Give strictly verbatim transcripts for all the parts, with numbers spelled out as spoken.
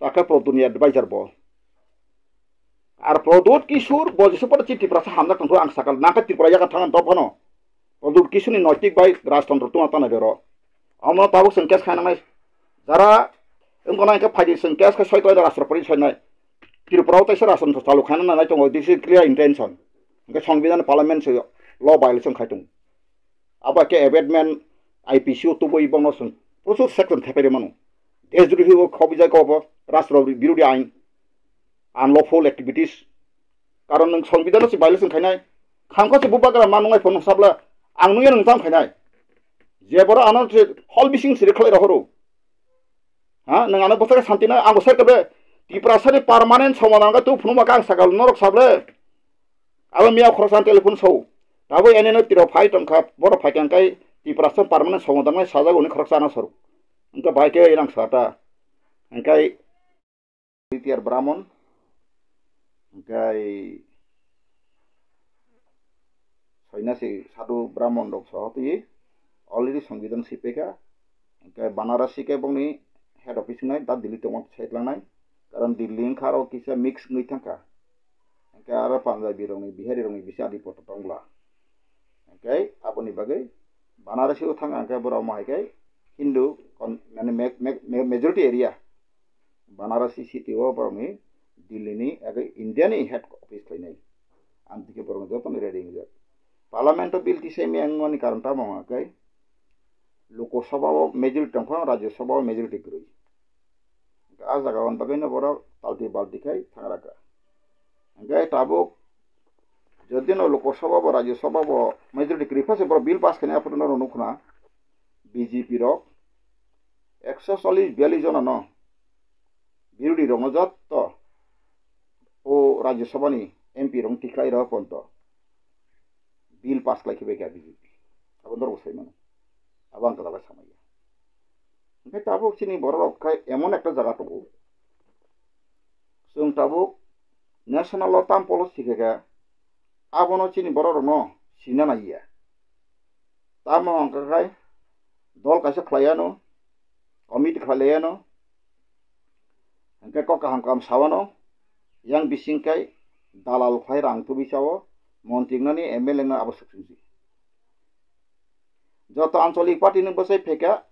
Takhe Pradyut ni advisor bo. Ar Pradyut Kishore bo jesa pada chi Tiprasa hamjak tongkho ang sakal nangkhe Tripura yaga thangna dopano. Pradyut Kishore ni noitik bai rajtantro tungma tana bero. Omo tabuk chwng case khaina nai. Jara wngkona hwnkhe phaidi chwng case khai soi tongwi rashtrapati soinai. Tripura o teisa rashtrantro chalu khaina nanai tongo, this is clear intention. Hwnkhe Songbidan parliament se law violation khai tongo. Abo khe abetment I P C o tubui bono chwng prochur section thepai mano. Desdrohi o khobijak obo rashtra birodhi ain, unlawful activities. Karon nwng Songbidan se violation khainai, khamkha se bubagra ma nungai phone sabla ang nungya nwng tam khainai. Je boro ano se hol bising siri khlai rohoro. Ha, nwng ano bwsakhe santi na, ang bwsakhe kebe Tiprasani permanent somadhan khe tu phunuma khe ang sakal norok sable. Abo miya khoroksa ang telephone so. Abo ene no tiro phai tongkha, boro phai kang kai Tiprasa permanent somadhan nai sajak uni khoroksa ano sorok. Engka bai khe rang sata. Engkai Ritiyar Brahmon. Engkai Soinasi Sadhu Brahmon rok soho twi already Songbidan sipeka. Hingke Banarasi ke bongni head office wngnai, da Delhi tongma side langnai. Karon Delhi wngkha aro kisa mix wngwi thangkha. Hingke aro Punjabi rokni, Bihari rokni bisa adi poto tongla. Hingke aboni bagwi Banarasi o thangkha hingke borok omo hai khe Hindu kon-, mane me-, me-, me-, majority area. Banarasi city o borokni Delhi ni age India ni head office khlainai. Amtike borokni jotoni ready wngjak. Parliament o bill tisai maya wngmani karon tamo hwnka khe Lok Sabha o majority tongkha, Rajya Sabha o majority kwrwi. Hwnkhe a jaga o bagwino borok talti balti khai thangraka. Hwnkhe tabuk jodino Lok Sabha bo Rajya Sabha bo majority kwrwi phase borok bill pass khainai aphuru norok nukhna B J P rok ekso chollish biyallish jona no birodhi rokno jotto o Rajya Sabha ni M P rokno tikhlai rw ponto bill pass khlai khibai kha B J P. Abo norok sai mano. Abo ang kwtal khe samaya. Hwnkhe tabuk chini borok rok khai emon ekta jaga tongo. Chwng tabuk national o tam policy khe khe abono chini borok rokno sina naiya. Tamo hwnkha khai dol kaisa khlai anw, committee khlai lai anw, hwnkhe kok kaham kaham sa anw, yang bising khai dalal khlai rang tubui sa o, montri wngnani M L A wngnani abo suk suk si. Joto ancholik party ni bwsai pheka,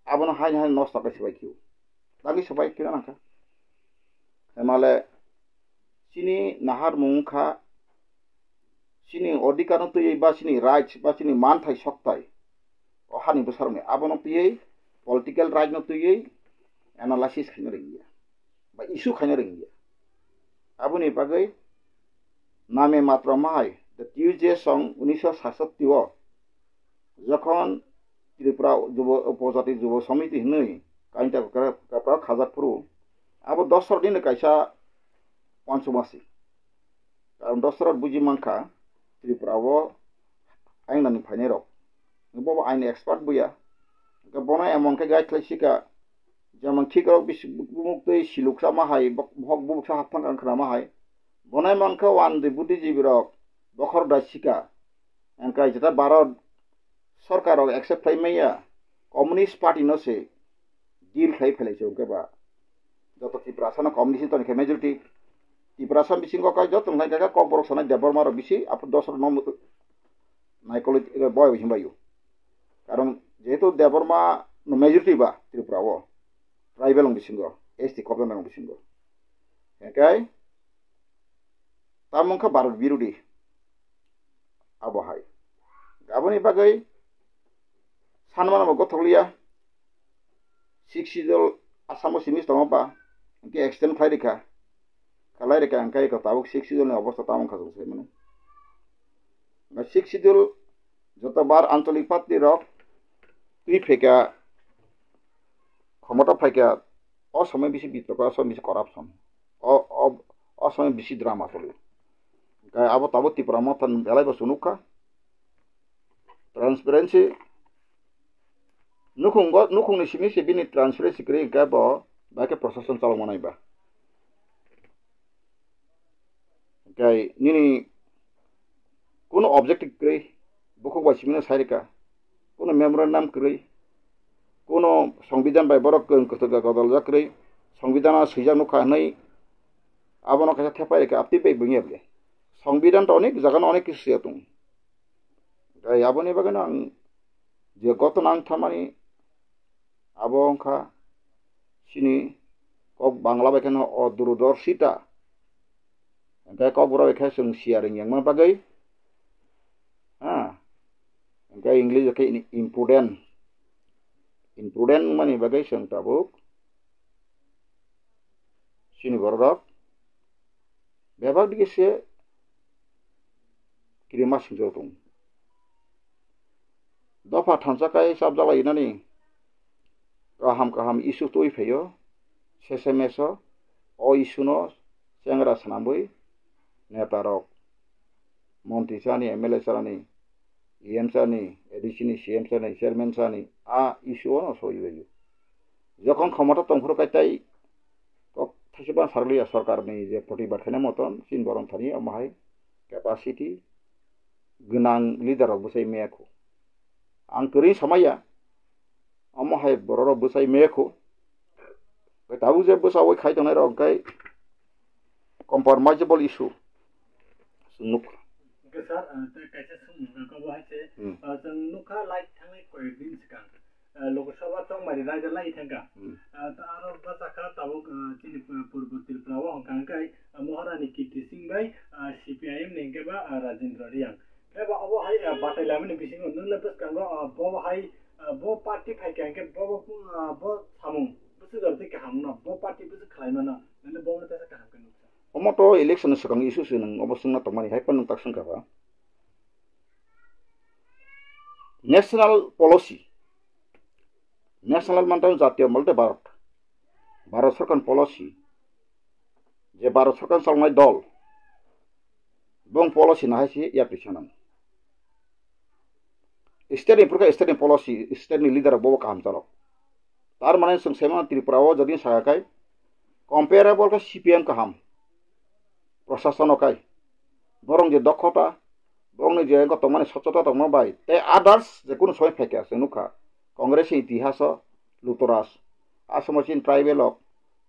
abono haino haino nosto khe swbai khio. Tangwi swbai khio nangkha. Hemale chini naharmung wngkha, chini odhikar no twiwi ba chini rights ba chini manthai soktai o hani bwsarokni abono twiwi political right no twiwi analysis khaina rwngya ba issue khaina rwngya. Aboni bagwi name matro mahai the Tuesday song unisho sasatti o jokhon Tripura Jubo, Upojati Jubo Samiti hinwi kainta kapra khajak phuru abo dosor dini kaisa wansukma si. Karon dosor buji mankha Tripura o aingnani phainai rok. Bo bo aini expert buya. Hwnkhe bono emon khe guide khlai sika, jemon thik rok bisi bumuk twi siluksa ma hai, bok-, bohok bubuksa hapthang kang khna ma hai. Bono emon khe wandi buddhijibi rok bokhor dai sika. Hwnkhe jeta Bharat sorkar rok accept khlai maya, Communist Party no se deal khlai phailai se hwnkhe ba. Joto Tiprasa no communist toni khe majority. Tiprasa bisingo kai joto nai kaka Kokborok sanai Debbarma rok bisi aphuru dosra no naikoli boy himbayo. Karon jehetu Debbarma no majority ba Tripura o tribal rok bisingo, S T khobjana rok bisingo. Hwnkhe tamo wngkha Bharat birodhi. Abo hai. Aboni bagwi sanmano bo gothok liya. Sixth Schedule Assam o simi tongo ba, hwnkhe extend khlai rikha. Khlai rikha hwnkhe eko tabuk Sixth Schedule ni obostha tamo wngkha chwng sai mano. Sixth Schedule joto bar ancholik party rok twi phaikha, khomota phaikha, o somoi bisi bitrokho, o somoi bisi corruption. O, o, o somoi bisi drama choli. Hwnkhe abo tabuk Tipra Motha ni belai bo chunukha. Transparency nukhungo, nukhungni simi se bini transparency kwrwi hwnkhe bo bai khe procession chalokma nai ba. Hwnkhe nini kuno objective kwrwi, bukhuk bai simi no sai rwkha, kuno memorandum kwrwi, kuno Songbidan bai borok kwthwk godol jak kwrwi, Songbidan o swijak nukha hwnwi abono kaisa thepai rikha, aptwi bai bwngya bwle. Songbidan to onek jaga no onek kisu swiya tongo. Tei aboni bagwi no ang je goto nang thamani abo wngkha chini kok Bangla bai kheno o durudorshita. Hwnkhe kokborok khe chwng siya ringyangma bagwi, ha, hwnkhe English khe imprudent, imprudent wngmani bagwi chwng tabuk chini bororok bebak digi se kirima singjak tongo. Dopha thansa kai chapjak lai nani kaham kaham issue twi phaio, sese meso o issue no chengra swnamwi neta rok, montri chani, M L A chani, E M chani, A D C ni C M chani, chairman chani a issue o no soi bai. Jokhon khomota tongphuru kai tai kok thaisubang sarliya sorkar ni je protibad khaina moton chin borom thani omo hai capacity gwnang leader rok bwsai maya khu. Ang kwrwi samaya, omo hai borok rok bwsai maya khu. Tabuk je bwsaui khai tongnai rok hwnkhe compromisable issue. Chwng nuk. Hwnkhe sir, ah, tei kaisa swngmung rok bo hai se, Hmm. ah, chwng nukha light thangnai koyek din swkang. Ah, Lok Sabha chongmari raida lai thangkha. Hmm. Ah, ta aro bwsakha tabuk, ah, chini Purbo Tripura o hwnkha hwnkhe, ah, Maharani Kirti Singh bai, ah, C P I M ni hwnkhe ba, ah, Rajendra Reang. Khe ba obo hai, ah, batai lamani bisingo nwng le bwskango, ah, bo hai, ah, bo party phaikha hwnkhe bo, bo, ah, bo samung bwswk jora tei kaham no, bo party bwswk khlai mano, nwng le bo no teisa kaham khe nukha. Omo to election ni swkang issue se nwng obo swngna tongmani hai phano nwng tak swngkha ba. National policy, national mantang jatiyo molte Bharat, Bharat sorkar policy, je Bharat sorkar chalnai dol, bong policy no hai se yapri sanang. State ni purkha state ni policy, state ni leader rok bobo kaham chalok. Tar mane chwng sema Tripura o jodi sakha khai comparable khe C P M kaham. Prasasano kai. Borong je dokhota, borong ni je engko tongmani sochota tongma bai, tei others je kunu somoi phaikha chwng nukha. Congress ni itihas o lutoras, asamo chini tribal rok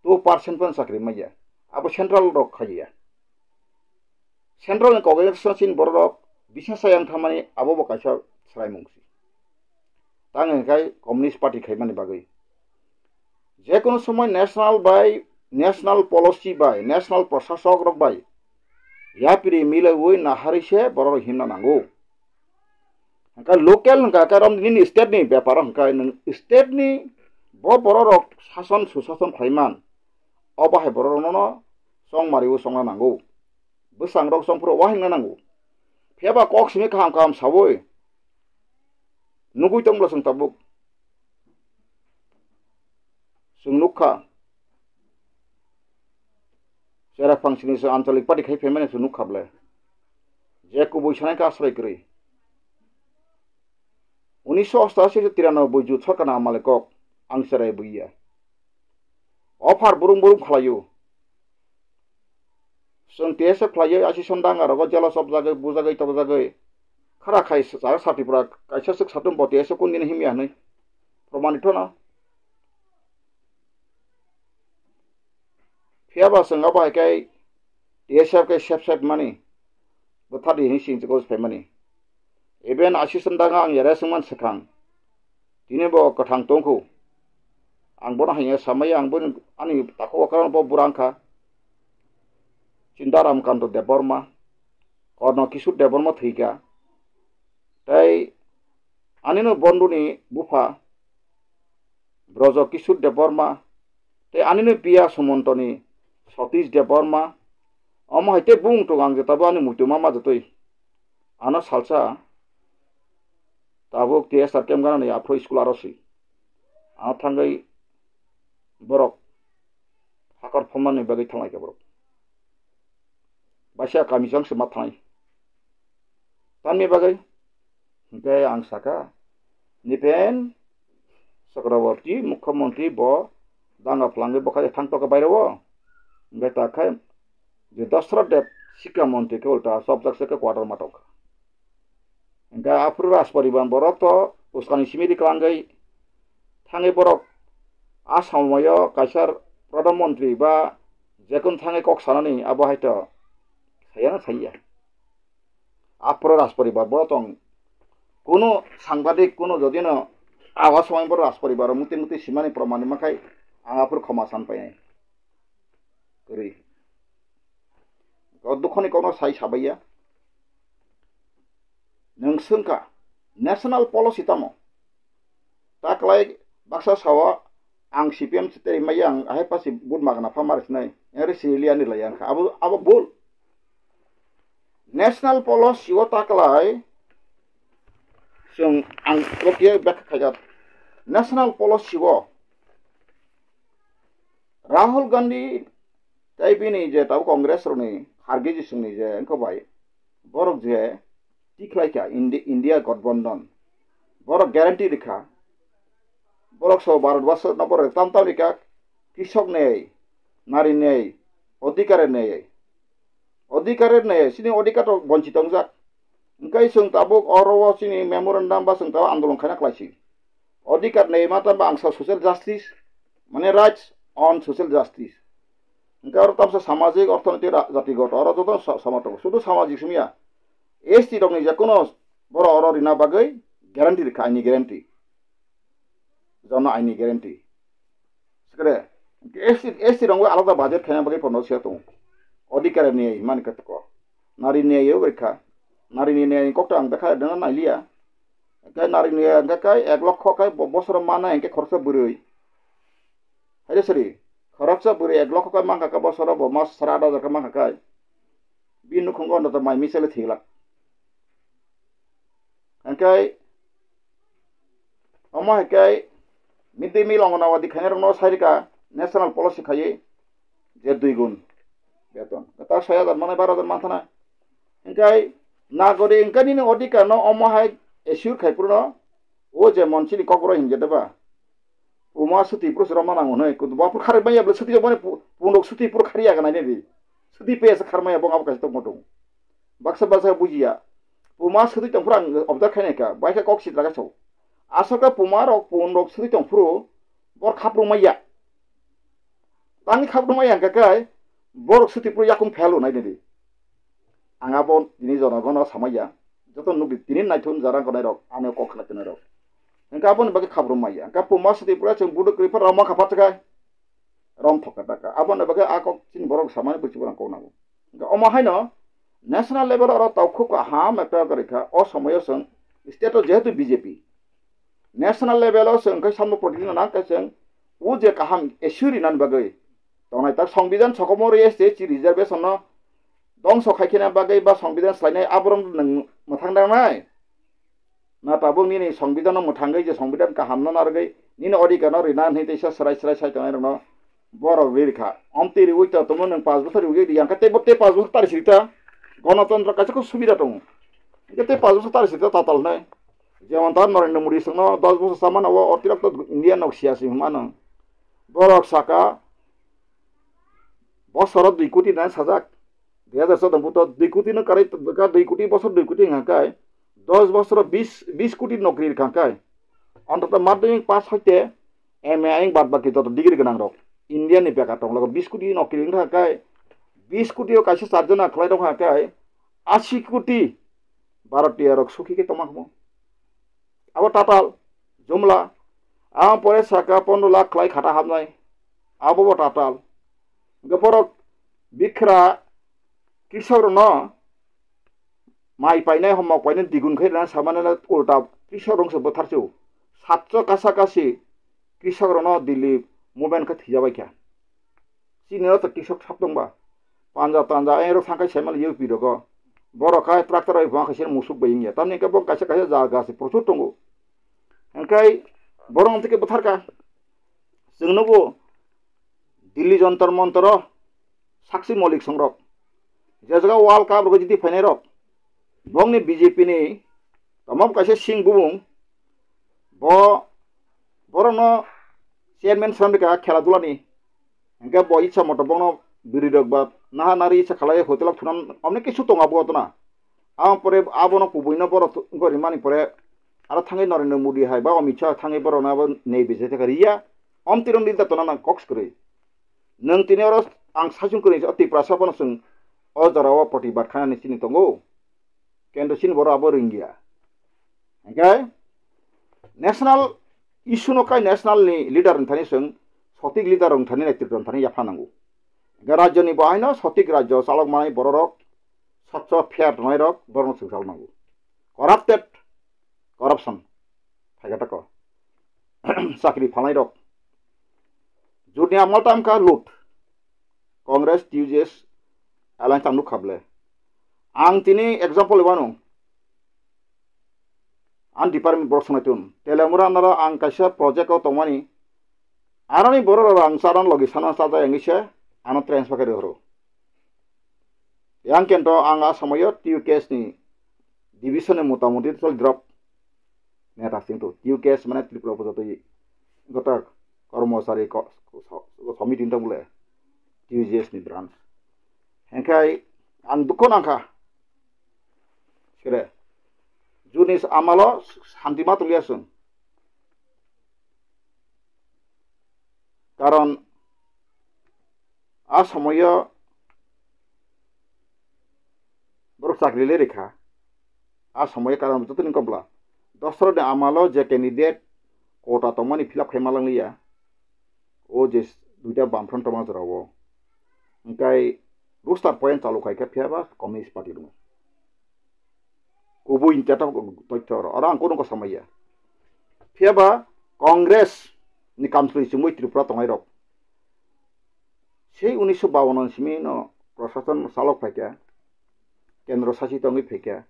two percent phan chakri maya. Abo central rok khaiya. Central ni cognizance chini borok rok bisa sayang thamani abo bo kaisa swraimung si. Tang hwnkhe Communist Party khaimani bagwi. Jekunu somoi national bai, national policy bai, national prasasok rok bai yapri milaiwi naharwi se borok rok himna nango. Hwnkhe local hwnkha khe rom nini state ni bepar hwnkha nung state ni bo borok rok sason susason khlaiman. Obo hai borok rok no chongmari o chongna nango. Bwsang rok chongphuru wahingna nango. Phiya ba kok simi kaham kaham sawi nugwi tongmla chwng tabuk. Chwng nukha. Chera phangsini se anchalik party khai phaimani se nukha ble. Je kubui sanai ka asrai kwrwi. Unisho ostashi se tiranoboi jut sorkar na amale kok ang cherai buiya. Offer burum burum khlaio. Chwng T S F khlaio, asison danga rogo jealous of jagwi, bujagwi, tobjagwi. Khara khai sa-, sa-, sa Tripura kaisa swk satung bo T S F kun dini himya hwnwi. Promanito na. Phiya ba chwng abo hai khai T S F khe sep sep mani, bwthar di hwnwi sing chikos phaimani. Even asison danga ang yare swngman swkang. Tini bo kwthang tongkhu. Ang bono haiya samaya ang boni ani takhuk okra bo bura wngkha. Chinta Ramkanto Debbarma, Korno Kishore Debbarma thwikha. Tei anino bondhuni bupha Brojo Kishore Debbarma, tei anini piya Sumontoni Satish Debbarma, omo hai tei bung tongo ang jotabo ani muitu mama jotoi. Ano salsa tabuk T S R camp ganani aphro school aro si. Ano thangwi borok hakor phomnani bagwi thanglai khe borok. Baisa kami jang se ma thanglai. Tamni bagwi? Hwnkhe ang sakha, nipen Chakraborty Mukhyamantri bo danga phlangwi bwkha thang tokha baireo. Hwnkhe ta khe je Dasarath Deb Sikha Mantri khe ulta chopjak se khe quarter ma tongkha. Hwnkhe aphuru Rajpariban borok to uskani simi ri kwlangwi thangwi borok a somoyo kaisa Pradhan Mantri ba jekun thangwi kok sanani abo hai to sayana saiya. Aphuru Rajporibar bo tong. Kuno sangbadik, kuno jodino awa somoi bo Rajporibar muti muti simani proman makhai ang aphuru khoma san painai. Kwrwi. O dukhoni kokno sai sabaiya. Nwng swngkha, national policy tamo? Ta kwlai baksa sao, ang C P M se tei maya ang ahai pasi vote magna pha mar sinai, ere sili ani lai ang kha. Abo, abo bol. National policy o ta kwlai chwng ang rokye bek khaijak. National policy o Rahul Gandhi tei bini je tabo Congress rokni Kharge jisungni je wngkha bai, borok je tikhlai kha Indi-, India Gathbandhan, borok guarantee rikha, borok so Bharat Barsho no borok tam tam rikha, Krishok nei, Nari nei, Odhikar nei, Odhikar nei, sini Odhikar to bonchi tongjak. Hingkai chwng tabuk oro o chini memorandum ba chwng tabuk andolon khaina khlaisi. Odhikar nei ma tamba angsa social justice, mane rights on social justice. Hingkai oro tamsa samajik, orthonoitik, ra-, jatigoto, oro joto sa-, sama tongo. Sudu samajik sumya. S T rokni jekono boro oro rina bagwi guarantee rikha, aini guarantee. Jono aini guarantee. Sikre, S T, S T rokbo alada budget khaina bagwi pono siya tongo. Odhikar nei mani khe toko. Nari nei yo rikha. Nari ni nei kokta ang bekha dena nailiya. Hingke nari ni hingke kai ek lokho kai bo-, bosoro mana hingke khoroksa bwrwi. Haide sari, khoroksa bwrwi ek lokho kai mangkha khe bosoro bo mas sara da jaka mangkha kai. Bini nukhungo no to mai misale thilak. Hingke omo hingke mid day meal ongonawadi khainai rokno sai rika national policy khaiwi je dui gun beton. Ta soi hajar manai baro hajar manthana. Hingke nagori hingke nini odhikar no omo hai assure khai phuru no o je monchini kokborok hingke deba. Puma suti puro se romna nango hwnwi, kudu bo puro kharwi manya bwle suti jokmani pu-, pundok suti puro khari ya ganai nini. Suti pe se kharmaya bo abo kaisa tongmo tongo. Baksa baksa bujiya. Puma suti tong phuru ang observe khainai kha, bai khe kok sitra kha sao. Aswk khe puma rok pundok suti tong phuru bor khaprung maya. Tangni khaprung maya hwnkha khe borok suti puro yakung phel rwnai nini. Ang abo tini jonogono samaya, joto nukdi tini naithok jara gonai rok, ani kok khna tonai rok. Hingke aboni bagwi khabrumaya. Hingke puma sati pura chwng buduk kwrwi phano rama kha phatka. Rom thok kha taka. Aboni bagwi a kok chini borok samani bwchwi borok kok nango. Hingke omo haino national level oro taukhuk kaham ekta kwrwi kha. O somoyo chwng state o jehetu B J P. National level o chwng khe samno protein nang khe chwng o je kaham issue rinani bagwi tongnai tak songbidan sokomoro S T S T reservation no dongso khai khena bagwi ba songbidan slainai aborok nwng mwthang dangnai. Na tabuk nini songbidan no mwthangwi je songbidan kaham no narwgwi nini odhikar no rina hinwi teisa srai srai sai tongnai rokno borok ri rikha. Omtwi riwi to tomo nwng paanch bochor riwi ri yang khe teibo tei paanch bochor tari sirikta. Gonotontro kaisa khe subida tongo. Hingke tei paanch bochor tari sirikta tatal hinai. Jemon ta Narendra Modi songno dos bochor chamano o otirokto India nok siyasi hwnmano. Borok saka bosoro dui koti nai sajak. Dui hajar choudo buto dui koti no karai ka dui koti bosor dui koti hwnka kai. Dos bosoro bis, bis koti nokri rikha kai. Ontoto madhyamik pass hoite M A ayang bad baki joto degree gwnang rok. India ni beka tong logo bis koti nokri wngkha kai. Bis koti o kaisa charjona khlai rok hwnka kai. Asi koti Bharatiya rok sukhi khe tongma kho. Abo tatal, jumla. Ang pore saka pondro lakh khlai khata hapnai. Abo bo tatal. Hingke borok bikra kisorokno mai painai, homok painai digun khe rina samani ulta kisorok se bwtharsu. Satso kasa kasi kisorokno Delhi movement khe thijabai kha. Chini o to kisok sap tongba. Panja tanja, eh, rok thangkai saimal U P rogo. Borok kai tractor bai bwma kaisa musuk bai wngya. Tamni hwnkhe bo kaisa kaisa jaga se prochur tongo. Hwnkhe borok tike bwtharka. Chwng nugo Delhi Jantar Mantar o Sakshi Malik songrok. Je jaga World Cup rogo jiti phainai rok. Bongni B J P ni tamo kaisa sing bubung. Bo, borokno chairman swnamrika khela dulani. Hingke bo itsa moto bono bwrwi rok ba naha nari itsa khalai hotel o thunam omne kisu tongo abo otona. Aboni pore abono kubui no borok wngkha rimani pore aro thangwi Narendra Modi hai ba Amit Shah thangwi borok no abo nei bijai thaka riya. Om tirong di da tona nang kok skri. Nang tini oro ang sachung kri o Tiprasa phano chwng o jora o protibad khanani chini tongo. Kendo chini boro abo ringya. Hingke national issue no kai national ni leader ni thani chwng sotik leader rong thani netrito thani yapha nango. Hingke rajyo ni bo haino sotik rajyo chalok manai bororok, sotcho fair tongnai rok borok no chwng chalok nango. Corrupted, corruption. Phaikhe tako. Chakri phalnai rok. Jurni amal tam kha lut. Congress, T U J S, alliance tam nuk khable. Ang tini example wano. An department borok sonai tun. Telemura nara ang kaisa project o tongmani. Aroni borok rang charan logi sana chajai ang ise. Ano transfer kari horo. Yang kento ang a somoyo T U K S ni division ni motamoti tol drop. Neta sing tu T U K S mane Tripura Upajati gotak kormosari ko-, ko-, ko-, committee tong bole T U J S ni branch. Hengkai ang dukho nangkha. Sire. Junis amalo santi ma tongya sung. Karon a somoyo borok chakri le rikha. A somoyo karon jotoni kopla. Dosroni amalo je candidate kota tongmani fill up khai malangliya. O je duita bamfront tongma jorao. Hingkai roster point chalu khai khe phiya ba Communist Party dong. Kubui hingke ta totho oro, oro ang kunu kosa maya. Phiya ba Congress ni kamchwlwi chumui Tripura tongnai rok. Sei unisho bawan simi no prosason salok phaikha, kendro sasi tongwi phaikha.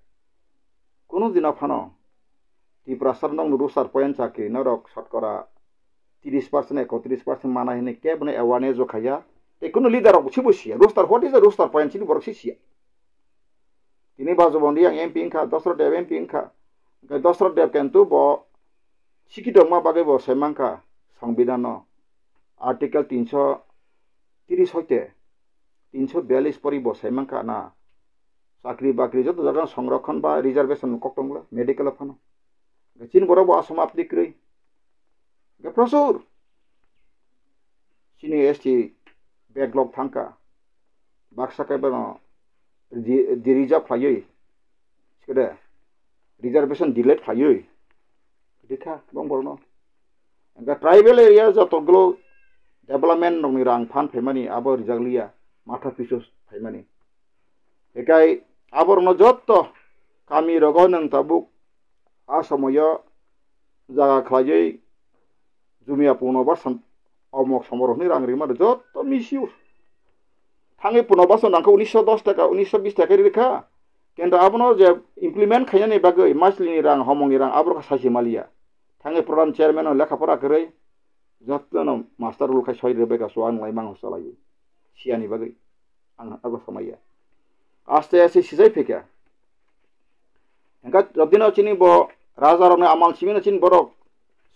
Kunu dino phano Tiprasa rok nokno roster point chakri norok sotkora tris percent, ekotris percent mana hinwi kebono awareness o khaiya. Tei kunu leader rok bo sibo siya. Roster, what is a roster point? Chini borok si siya. Tini Bajubondi ang M P wngkha, Dosra Deb M P wngkha. Hingke Dosra Deb kintu bo sikhi tongma bagwi bo sai mankha Songbidan no. Article tinso tris hoite tinso biyallis pori bo sai mankha na. Chakri bakri joto jaga songrokhon ba reservation kok tongla medical o phano. Chini borok bo asomapni kwrwi. Hingke prosur chini S T backlog thangkha. Baksa khe bono di-, di-, reserve khlaiwi, sikhe de, reservation delete khlaiwi rikha bong borokno. Hingke tribal area jotogulo development rokni rang phan phaimani abo rijak liya, matha pisu phaimani. Hekai aborokno jotto kami rogo nwng tabuk a somoyo jaga khlaiwi jumia punobar san omok somorok hwnwi rang rima rw jotto misuse. Thangwi punobar san rangkha unisho dos taka, unisho bis taka ri rwkha. Kintu abono je implement khainani bagwi maslini rang, homongni rang aborok saisi maliya. Thangwi program chairman no lekha pora kwrwi jottono master rule khai soi rwbaikha, chuwa nwnglai mango chalaiwi siyani bagwi. Ang abo samaya. Aste aste sijai phikha. Hingkha jodino chini bo raja rokni amal simino chini borok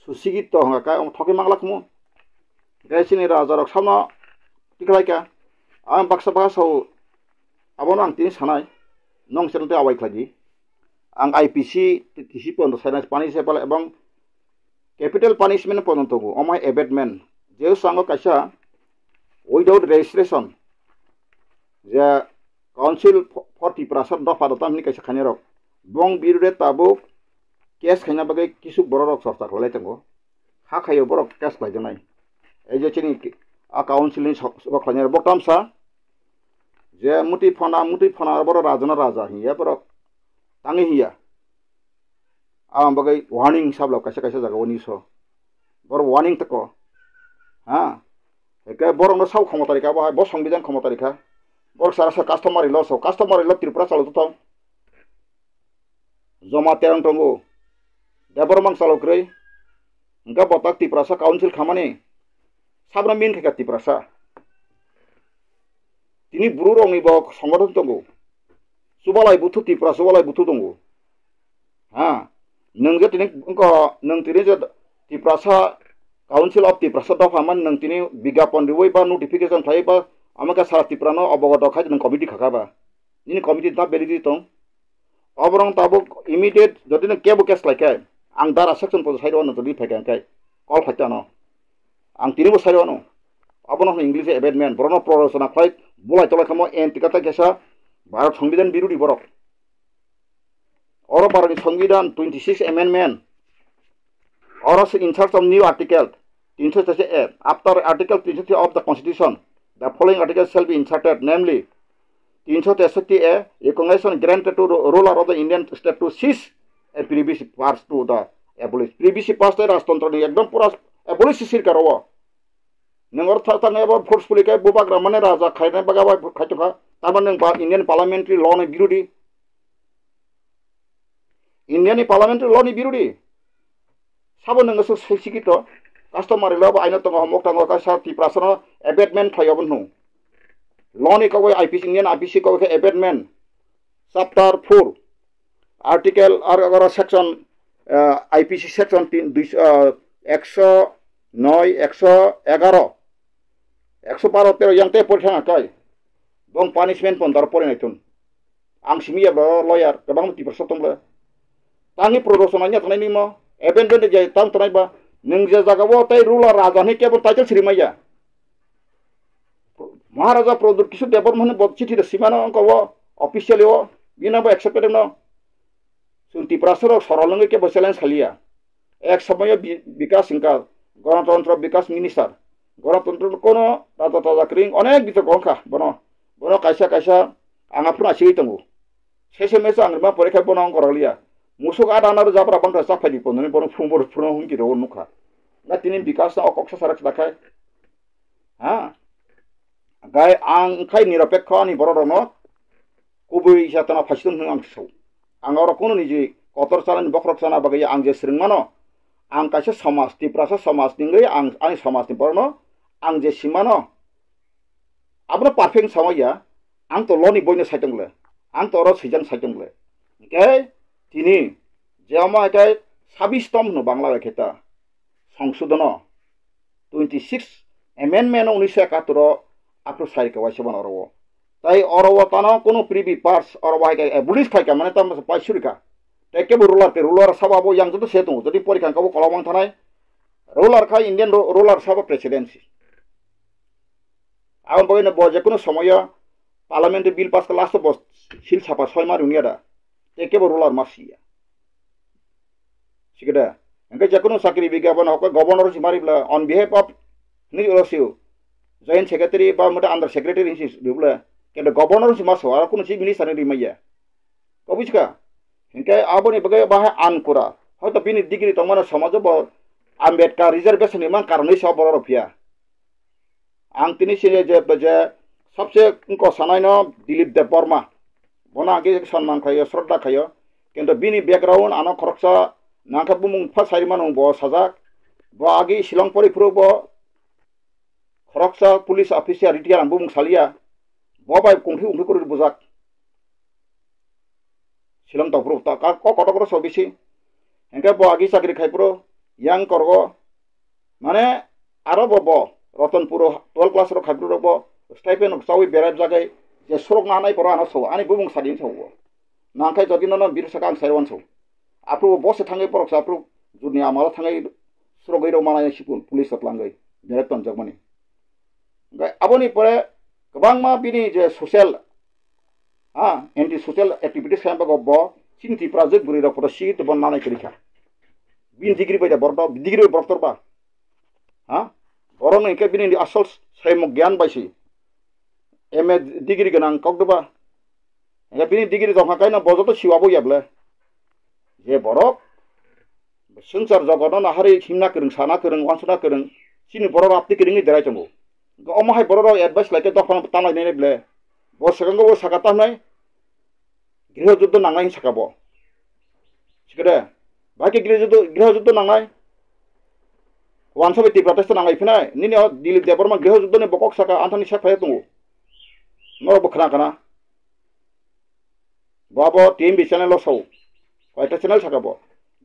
susigit to hingkha kai omo thokwi manglak mo. Hingkha chini raja rok samno tikhlaikha. Ang baksa baksa sao abono ang tini sanai. Nong channel tei awai khlai di. Ang I P C, T C P on the silence, panish ebong capital punishment pono tongo, omo hai abatement. Je sango kaisa without registration, je Council for Tiprasa dopha dopha hwnwi kaisa khainai rok. Bong birude tabuk case khaina bagwi kisuk borok rok chorcha khlai tongo. Ha khaio borok case khlai janai. Ei je chini a council ni sok, sok khlainai rok bok tamsa. Je muti phona, muti phona borok raja na raja hiya borok. Tangwi hiya. Aboni bagwi warning sablo kaisa kaisa jaga o niso. Borok warning tako. Ha? Eke borok no sabo khomota rikha bo hai, bo songbidan khomota rikha. Borok sara sa customary law so, customary law Tripura chalo to thong. Joma terong tongo. Debor mang chalo kwrwi. Hingke botak Tiprasa council khamani. Sabno min khaika Tiprasa. Tini buru rokni bo songothon tongo. Chubalai buthu Tipra, chubalai buthu tongo. Ha? Nwng je tini wngkha, nwng tini je Tiprasa, Council of Tiprasa dopha man nwng tini bigyapon riwi ba notification khlai ba, amokhe sara Tipra no obogoto khai nwng committee khaka ba. Nini committee ta validity tong. Oborong tabuk immediate jodi nwng kebo case khlai khe, ang dara section podo side o nwng todi phai khe, khe call phai tano. Ang tini bo sai rw ano. Abono hwn English abatement. Borokno prorosona khlai bulai tolai kamo anti kata kesa Bharat Songbidan birodi borok. Oro Bharatni Songbidan twenty six amendment. Oro se in search of new article tinsho teisa A. After Article tinsho three of the Constitution, the following article shall be inserted, namely, tinsho teishotti A, recognition granted to ru-, ruler of the Indian state to seize a privacy purse to the abolish. Privacy purse tei rajtantro ni ekdom pura abolish sirkar o. Nwng oro thang thang abo forcefully khe bubagra mane raja khainai baga bai khaitokha. Tamani nwng ba Indian parliamentary law ni birodi. India ni parliamentary law ni birodi. Sabo nwng aswk sai sikito. Customary law bo aino tongo, homok tongo, kaisa Tiprasa no abatement khlai obo hwnwi. Law ni kok bai I P C, Indian I P C kok bai khe abatement. Chapter four, article ar aro section, ah, I P C section tin, dui, ah, ekso noi, ekso egaro, ekso baro tero yang tei pori thang kai. Bong punishment pon dar pori nai thun. Ang simi ya bro lawyer, kabang Tiprasa tong le. Tangi production anya tanai nimo, abandon de jai tang tanai ba, nwng je jaga bo tei ruler raja ni kebo title siri maya. Maharaja Pradyut Kishore Debbarma hwnwi bo chithi rw simano wngkha o officially o, bini bo accepted no. Chwng Tiprasa rok sorol wngwi kebo challenge khaliya. Ek somoyo bi-, Bikas wngkha, Ganatantro Bikas Minister. Ganatantro kono taja taja kring onek bitor wngkha bono. Bono kaisa kaisa ang aphuru asigwi tongo. Sese mese ang rwma pore khe bono wngkha rwliya. Musuk ada na rwjak bwrang bangkha chak phai di pondoni bono phung bono phuru hwnki rw nukha. Na tini Bikas no o kok sa sarak sa khai. Ha? Gai ang khai niropekho ani borok rokno kubui satana phaisidung hwnwi ang sao. Ang oro kunu niji kotor chanani bokhorok chana bagwi ang je swrwngmano, ang kaisa somaj, Tiprasa somaj ni wngwi ang ani somajni borokno ang je simano, abono perfect sama ya, ang to loni boino saitongle, ang to oro swijang saitongle. Hingke tini je omo hai khe sabis tom hwno Bangla bai khe ta. Songsodhono twenty six amendment o unisho ekatur o aphuru sai rwkha waisa bono oro o. Tai oro o tano kunu privy parts oro o hai khe abolish khai kha mane tamo pai suri kha. Tai kebo ruler khe ruler sabo abo yang joto se tongo. Jodi pori kha kabo kolom wng thanai ruler kha Indian ru-, ruler sabo presidency. Aboni bagwi no bo je kunu somoyo parliament bill pass kha last o bo sil sapa soi ma rwngya da. Tai kebo ruler ma siya. Sikada. Hingke je kunu chakri bigya bono hokhe governor si mari bla on behalf of ni oro siu. Joint secretary ba mata under secretary si bla. Kendo governor si maso aro kunu chief minister ni rimaya. Kobuchka. Hingke aboni bagwi bahai ankura. Hoito bini degree tongmano somajo bo Ambedkar reservation ni man karonwi sa borok rok phiya. Ang tini sini je, je sabse wngkok sanai no Dilip Debbarma. Bono agi sonman khaio, shraddha khaio. Kintu bini background ano khoroksa nangkhe bumung pha sai mano bo sajak. Bo agi Shillong pori phuru bo khoroksa police officer retire ang bumung saliya. Bo bai kungthi ungthi kuri bujak. Shillong tong phuru ta ka ko kotor kotor so bisi. Hingke bo agi chakri khai phuru yang korgo. Mane aro bo bo Ratanpur twelve class rok khai phuru rok bo stipend rok chawi berai jagai je sorok na nai poro ano so ani bumung sadi so. Nangkhe jodi nono bir saka ang saiwan so. Aphuru bo se thangwi borok sa aphuru jurni amalo thangwi surogwi rok manai sikun police rok langwi direct tonjak mani. Hingke aboni pore kwbangma bini je social, ha, anti social activities khe bago bo chini Tripura je bwrwi rok photo si to bo nanai kwrwi kha. Bini degree bai da borok, degree bai borok torba. Ha? Borok no hingke bini asol saimuk gyan bai si. M A degree gwnang kok doba. Hingke bini degree tongkha kaino bo joto siwa bo ya ble. Je borok swngchar jogono nahari himna kwrwng, sana kwrwng, wansukna kwrwng, chini borok rapti kwrwngwi derai tongo. Hingke omo hai borok rok advice lai khe dophano tanglai nai ble. Bo swkango bo saka tamnai griho juddo nangnai hin saka bo. Sikade, bahai khe griho juddo, griho juddo nangnai. Wansa bai Tripura tei nangnai phinai. Nini o Dilip Debbarma griho juddo ni bokok saka anthani sak phai tongo. Norok bo khna khna. Bo abo T M B channel o sao. Koita channel saka bo.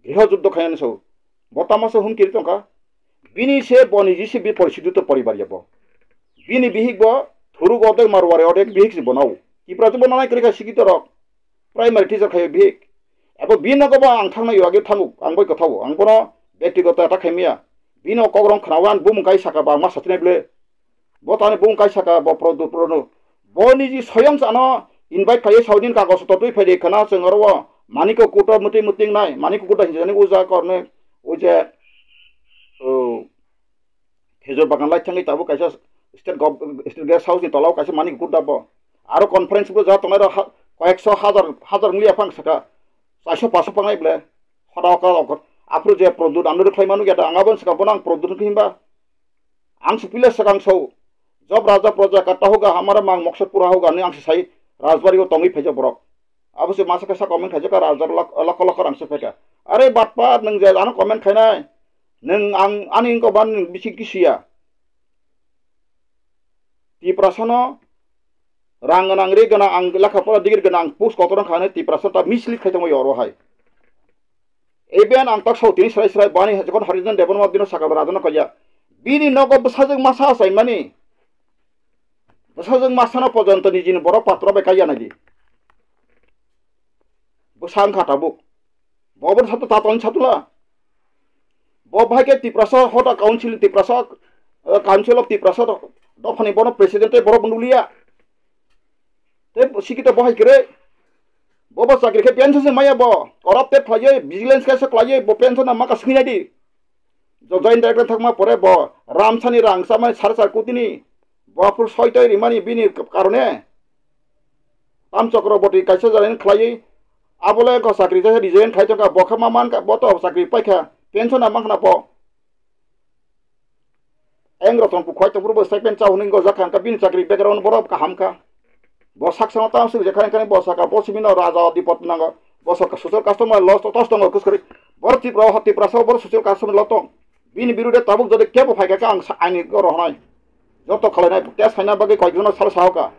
Griho juddo khainani sao. Bo tamasa hum kiri tongkha. Bini se boni jisi bi porisidu to poribar ya bo. Bini bihik bo thuruk odek Marwari odek bihik si bonao. Tipra tu bonanai kwrwi kha sikito rok. Primary teacher khayo bihik. Abo bini nogo bo ang thangna yo age thango. Ang bai kothawo. Ang bono bektigoto attack khaimya. Bini o kokrong khnawi ang bumung kai saka ba ma satinai ble. Bo tani bumung kai saka bo Pradyot Porono. Bo niji soyong chano invite khlaiwi Saudi ni kagoj to twi phaidi khana chwng oro o Manikya Kuto muti muting nai. Manikya Kuto hinjani uja korne uje, o, Khejur bagan lai thangwi tabuk kaisa state gov-, state guest house ni tola o kaisa Manikya Kuto bo. Aro conference bo ja tongnai rok ha-, koyekso hajar, hajar wngya phang saka. Chairso paso pangnai ble. Hoda oka oka. Aphuru je Pradyot ano rwkhlai manu ya da ang abo saka bono ang Pradyot hwnka himba. Ang se pila swkang sao, "Job raja praja ka tahoga, hamara mang moksor pura hoga," hinwi ang se sai Rajbari o tongwi phaijak borok. Abo se masa kaisa comment khaijak ka raja lak-, lakha lakha rang se phaika. Are batpat nwng je ano comment khainai. Nwng ang ani wngkha ban nwng bising kisiya. Tiprasa no rang gwnang ri gwnang ang lekha pora degree gwnang ang post kotor wngkha hinwi Tiprasa ta mislead khai tongwi oro hai. Even ang tak sao tini srai srai bani jokon Harijan Debbarma bini saka raja no kaya. Bini nogo bwsajwk masa achaimani. Bwsajwk masa no pojonto nijini borok patra bai kaiya nai di. Bwsa wngkha tabuk. Bo bo sato tatoni satula. Bo bahai ke Tiprasa Hoda Council, Tiprasa, eh, Council of Tiprasa do-, dophani bono president tei borok nuliya. Tei sikito bo hai kre. Bo bo chakri khe pension se maya bo. Corrupted khlaiwi, vigilance kaisa khlaiwi, bo pension na maka swinai di. Joint Director thangma pore bo Ramsani rang chamani sare char kotini. Bo aphuru soitoi rimani bini karone. Tam Chakraborty kaisa jani khlaiwi. Abole ko chakri jaisa resign khai tongkha. Bo khe ma mankha, bo to chakri paikha. Pension na mankha na bo. Eng Ratan Pukhwai tongphuru bo statement chao hwnwi wngkha, jakha hwnka bini chakri background borok kaham kha. Bo sak samo tamo swk je khani khani bo saka bo simi no raja dipot nango. Bo saka social customer loss to tos tongo kuskori. Bor Tripura o Tiprasa o bor social customer lo tong. Bini birude tabuk jodi kebo phaikha khe ang sa-, aini goro hwnai. Joto khalai nai test khaina bagwi koi jono sal sahoka.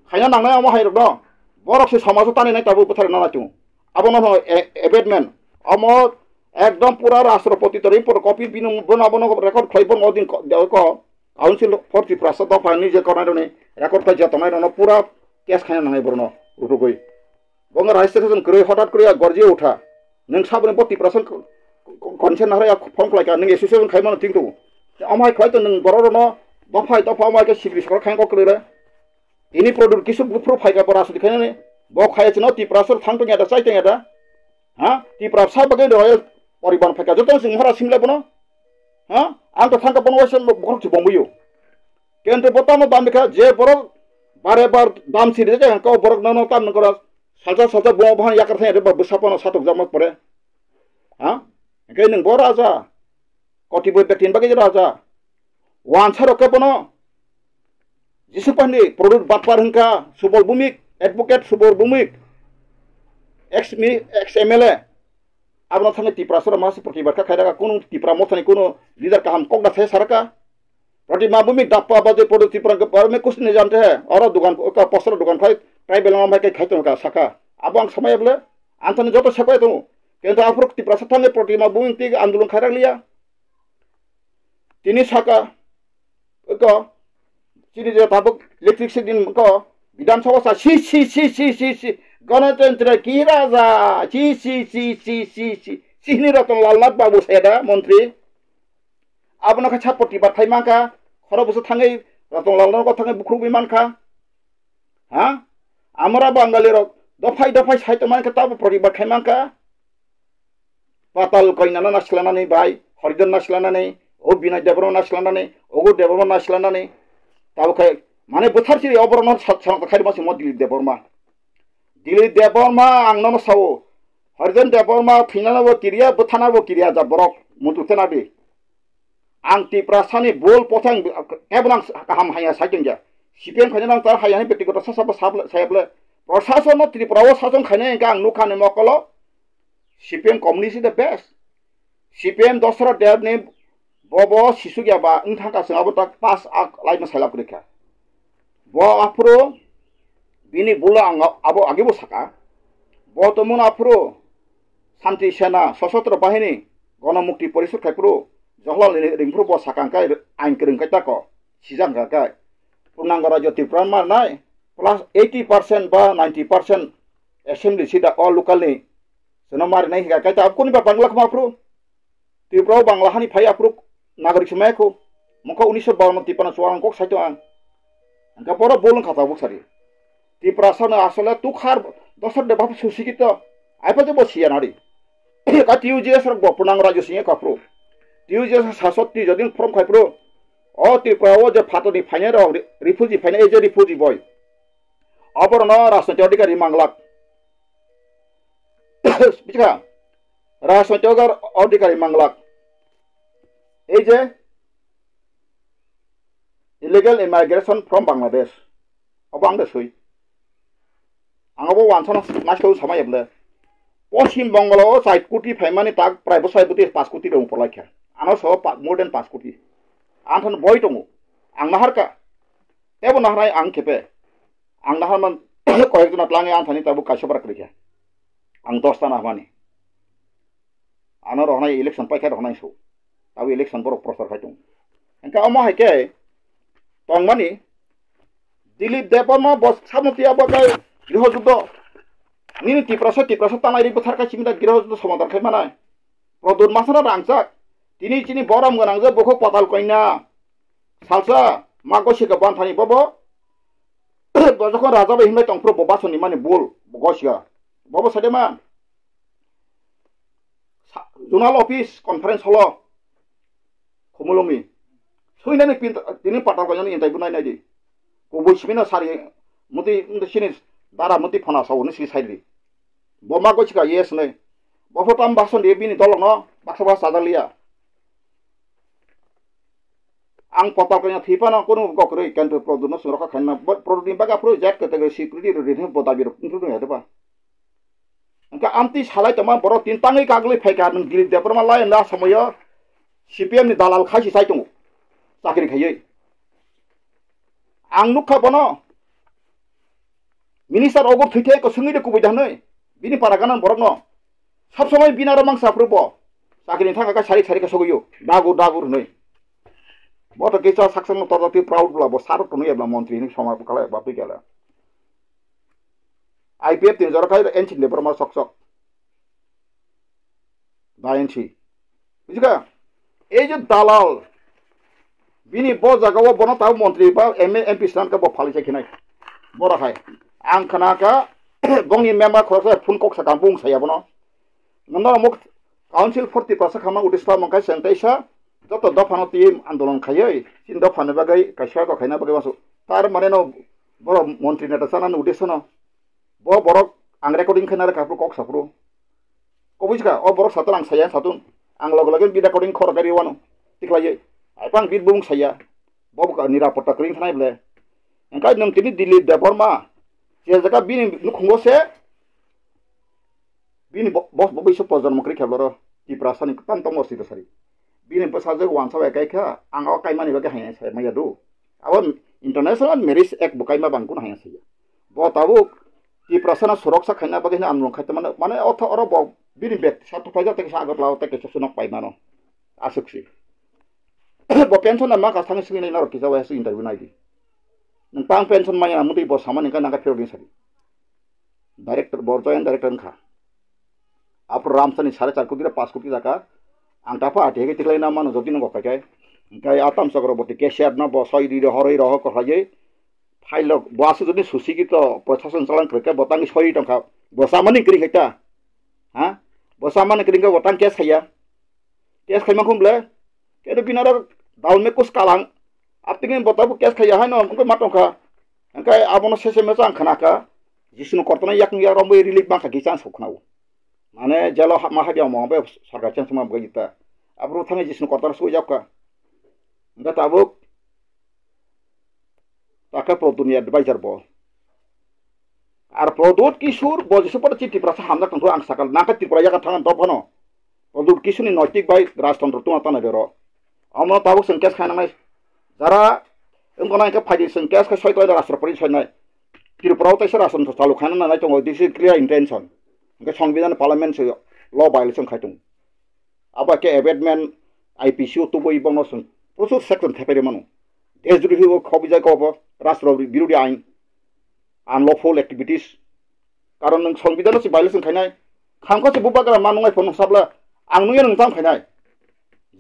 Khaina nangnai amo hai rok no. Borok se samajo tani nai tabuk bwthar nana chung. Abono hwnwi a-, abatement. Omo ekdom pura Rashtrapati to report copy bini bono, bono record khlai bono odin ko, de ko Council for Tiprasa dopha ni je kornai roni record khlai je tongnai rono pura case khaina nangnai borno rutugwi. Bongo registration kwrwi hotat kwrwi a gorji utha. Nwng saboni bo Tiprasa ko, ko, consent nahra ya phone khlai ka nwng association khai mano ting tu. Omo hai khlai to nwng borok rono dopha dopha omo hai ke sikri sikor khain kok kwrwi re. Ini product kisu buphuru phaika bo rajniti khainani. Bo khaya chino Tiprasa thang tongya da, chai tongya da. Ha? Tiprasa bagwi royal poriban phaika. Joto sing mara simle bono. Ha? Ang to thangka bono waisa bokhorok si bombuyo. Kento bo tamo dam bikha je borok bare bar dam siri je ko borok nono tam nangkora. Salsa salsa bo bahan yakar thaya ba bwsa pono satok jamot pore. Ha? Hingke nwng bo raja. Koti boi bektin bagwi raja. Wansa rok khe bono Jisu Pandi, Produt Batpar hwnkha, Subol Bumik, Advocate Subol Bumik, ex mi-, ex M L A. Abono thangwi Tiprasa rok masa protibar kha khairaka, kunu Tipra mothani kunu leader kaham kok da thai saraka. Pratima Bumik dappa baje Produt Tipra government kusti ni jante he, oro dugan ka poster dugan khai, tribal ma bai kai khai tong ka saka. Abo ang samaya bole, anthani joto sepai tongo. Kento aphuru Tiprasa thangwi Pratima Bumik ti andolon khairak liya. Tini saka, ko, chini je tabuk electricity din ko, Bidhan Sabha sa, si, si, si, si, si, si, Ganatantra ki raja, si, si, si, si, si, si, sini Ratan Lal Nath Babu seda, montri. Abono khe sa protibar khai mankha, khoro busu thangwi Ratan Lal Nath thangwi bukhurugwi mankha. Ha? Amra Bangali rok dophai dophai sai tongmani khe tabo protibar khai mankha. Patal Koinano naislanani bai, Harijan naislanani, o Binoy Debbarma naislanani, ogo Debbarma naislanani. Tabo khai, mane bwthar siri oborokno sa-, sanakta khairima simo Dilip Debbarma. Dilip Debbarma ang nono sao, Harijan Debbarma thwinano bo kiriya, bwthana bo kiriya ja borok, mutu tena di. Ang Tiprasani bol pothang kebo nang kaham haya sai tongya. C P M khaina nang tar haya ni bektigoto sasa bo sable, saya ble. Prosason no Tripura o sason khaina engka ang nukha ni mokolo. C P M communist is the best. C P M Dasarath Deb ni bobo sisuk ya ba wng thangka chwng abo tak pass ak lai no sailak rikha. Bo aphuru bini bulo ang abo agi bo saka. Bo to mun aphuru Santi Sena, Sosotro Bahini, Gonomukti Porishod khai phuru Jawaharlal Nehru ring phuru bo sakang kai ain kwrwng kai tako sijak hwnkha kai. Purnango Rajyo Tripura mar nai plus eighty percent ba ninety percent assembly seat o local ni chwngno mar nai hwnkha kai ta kuni ba Bangla khma phuru. Tripura o Bangla hani phai aphuru nagorik se maya kho. Mokha unisho bawanno Tiprano chuwang kok saito ang. Hingke boro bol wngkha tabuk sari. Tiprasano asole tukhar dosar de bapha susikito. Aipa je bo siya nari. Ka T U J S rok bo punang rajyo singye kaphru. T U J S sasot ti jodin from khai phru. O Tripura o je phato ni phainai rok re-, refugee phainai, ei je refugee boy. Oborno rajnoitik adhikari manglak. Bujikha? Rajnoitik adhikari manglak. Ei je illegal immigration from Bangladesh. Obo ang de sui. Ang obo wansana naislo samai eble. Poschim Bangalo chai koti phaimani tak prai bosai boti pas koti rong polai kha. Ano so pa-, more than pas koti. Ang than boi tongo. Ang naharka. Tebo naharai ang khepe. Ang naharman koyek jona tlangi ang thani tabuk kaisa brak rikha. Ang dos ta nahmani. Ano rohonai election paikha rohonai so. Tabuk election borok prochar khai tongo. Hingke omo hai khe tongmani Dilip Debbarma bo samung tiya bo khe griho juddo. Nini Tiprasa, Tiprasa tanai ri bwthar khai chimida griho juddo somadan khai manai. Prodot masana rangchak. Tini chini borom gwnang je bokho patal koina. Salsa ma gosi ka ban thani bobo. Bo jokhon raja bai hinbai tongphuru bo basoni mani bul bo gosi ka. Bobo sade ma. Sa-, zonal office conference holo Khumulwngni. Suinani pin-, tini patal koinani intai bunai nai di. Kubui simino sari muti, muti sini dara muti phona sawo ni si sai di. Bo ma gochika yes nei. Bo pho tam baksa di bini dolok no baksa baksa sajak liya. Ang patal koina thipano kunu gokroi kento produno sungrok khaina. Bo produni baga pro jat kete security ro rin bo dabi ro kuntu ya de ba. Hingke amtwi salai tongma borok tin tangwi kagwi phaikha, nwng Dilip Debbarma lai hwnwi a somoyo C P M ni dalal khai si chai tongo, chakri khaiwi. Ang nukha bono, minister ogo thwithe ko swngwi de kubui da hwnwi, bini para gana borokno. Sab somoi bini aro mangsa phuru bo, chakri ni thangka khe sarik sarik khe sogwi o, dagur dagur hwnwi. Bo to kisa saksa no torjak twi proud bla bo saro tonwi ebla montri hwnwi somar bwkhala ebla twi gela. I P F ni jora khai N C ni borok ma sok sok. Da N C. Bujikha? Ei je dalal. Bini bo jaga o bono tabo montri ba M A M P swnam khe bo phalwi sai khinai. Boro hai. Ang khna kha bongni member khoroksa phone kok sakang bung saya bono. Nono muk Council for Tiprasa khamna udisla mangkai sengtaisa joto dophano twi andolon khaiwi chini dophani bagwi kaisa kok khaina bagwi wansuk. Tar mane no boro montri neta chanani udisano. Bo borok ang recording khaina rwkha phuru kok sa phuru. Kobui sikha, o borok satung ang saya satung. Ang loge loge bi recording khorok gari wano. Tiklaiye. Ai pang bit bung saya. Bo bo nirapotta kring thanai ble. Engkai nwng tini Dilip Debbarma. Je jaga bini nukhungo se. Bini bo, bo, bo isu projonmo kri khe boro. Tiprasani kwtam tongmo sida sari. Bini bwsajwk wansa bai kai kha, ang o kaimani bagwi hai sai maya do. Abo International Marriage Act bo kaima bang kuno hai saya. Bo tabuk Tiprasano suroksa khaina bagwi hino andolon khai tongmani, mane otho oro bo bini bek sa tuphai jak tei kisa Agartala o tei kisa sunok pai mano. Aswk si. Bo pension na ma ka thangwi swngwi nai norok kisa wai aswk interview nai di. Nwng tang pension maya na mutwi bo samani ka nang ka phirok ni sadi. Director bo joint director wngkha. Aphuru Ramsani sare char koti ra pas koti jaka. Ang tapha ati hege tiklai na mano jodi nang gokhai kai. Kai atam chakraborti K C R no bo soi ri ro horoi roho kwlaiwi. Phailok bo aswk jodi susi kito prosason chalang kwrwkhe bo tangwi soi tongkha. Bo samani kwrwi khaita. Ha? Bo samani kwrwi khe bo tang case khaiya. Case khaima khum ble. Kedo binaro dalme kus kalang. Aptingin bo tabu case khaiya haino wngkhe ma tongkha. Hingke abono sese mecha ang khna kha, Jisuni kortona yakung yak romwi relief mankha kisa ang sokhnao. Mane jelo hapma hadi omo be sarkar chang sima bwkha jita. Abro thangwi Jisuni kortona soi jak kha. Hingke tabuk takhe Produtni advisor bo. Ar Produt Kishore bo Jisu pada chi Tiprasa hamjak tongkho ang sakal nangkhe Tripura yaga thangna dophano. Produt Kishore'ni noitik bai rajtantro tungna tana bero. Omo tabuk chwng case khainangnai. Jara wngkha nai khe phaidi chwng case khe soi tongwi rashtrapati soinai. Tripura o teisa rashtrapati chalu khaina nanai tongo, this is clear intention. Hingke Songbidan parliament se law violation khai tongo. Abo khe abetment I P C o tubui bono chwng prochur section thepai rw mano. Desh drodhi o khobijak obo rashtra birodhi ain, unlawful activities. Karon nwng Songbidan se violation khainai. Khamkha se bubagra ma nungai phone sabla ang nungya nwng tam khainai.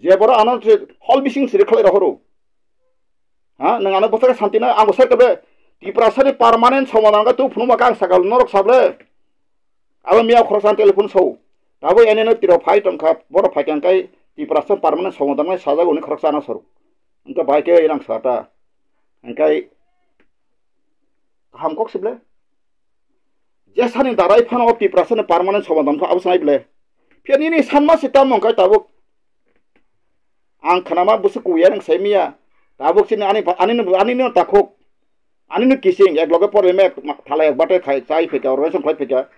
Je boro ano se hol bising siri khlai rohoro. Ha, nang ano bwsakhe santi na, ang bwsakhe ble Tiprasani permanent somadan khe tu phunuma kang sakal norok sable. Abo miya khoroksa telephone so. Tabo ene no tiro phai tongkha, boro phai kang kai Tiprasa permanent somadan nai sajak uni khoroksa ano soro. Engka bai khe rang sata. Engkai kaham kok sible. Jesani darai phano o Tiprasani permanent somadan kho abo sanai ble. Phiya nini sanma se tamo kai tabuk. Ang khanama busu kuya nang sai miya. Tabuk sini ani ani ani no takhuk. Ani no kising ek loge pore me thala ek bate khai chai phika organization khai phika.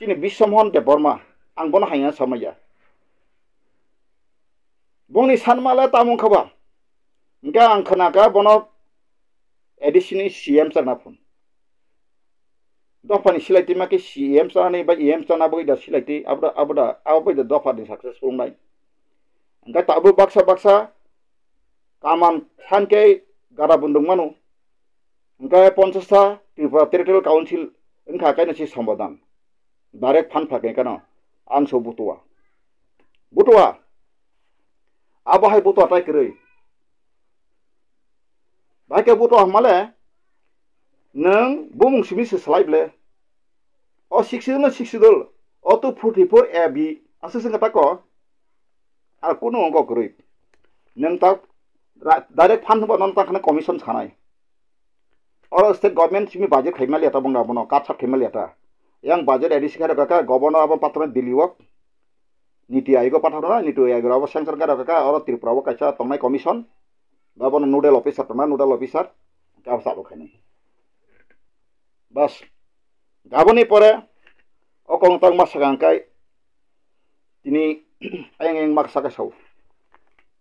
Sini Biswamon Debbarma. Ang bono hanya samaya. Bongni sanma le tamung khaba. Engka ang khanaka bono A D C ni C M chana phun. Dophani silai twi ma khe C M chanani ba E M chana bagwi da silai twi, abo da, abo da, abo bai da dophani successful wngnai. Hwnkhe tabuk baksa baksa kaman san khe gada bundung mano. Hwnkhe ponchash ta Tripura Territorial Council wngkha kaino se sombodhan. Direct phan pha khe kano ang so butua. Butua. Abo hai butua tai kwrwi. Bai khe butua hamale nwng bumung simi se salai ble. O sixth schedule no sixth schedule. O tu forty four A B. Aswk se kata ko. Ar kunu ongko kwrwi. Nwng ta ra-, direct phan hwnba non ta khana commission sanai. Oro state government simi budget khaima liya ta bongda bono, cut sat khaima liya ta. Yang budget A D C khe rwkha kha, governor abo patron Delhi o. Niti Aayog o pathakna, Niti Aayog abo sanction khe rwkha kha, oro Tripura o kaisa tongnai commission. Ba bono nodal officer tongna, nodal officer. Khe abo chalo khainai. Bas. Gaboni pore o kongtang ma sakang kai tini ayang ayang mak saka sao.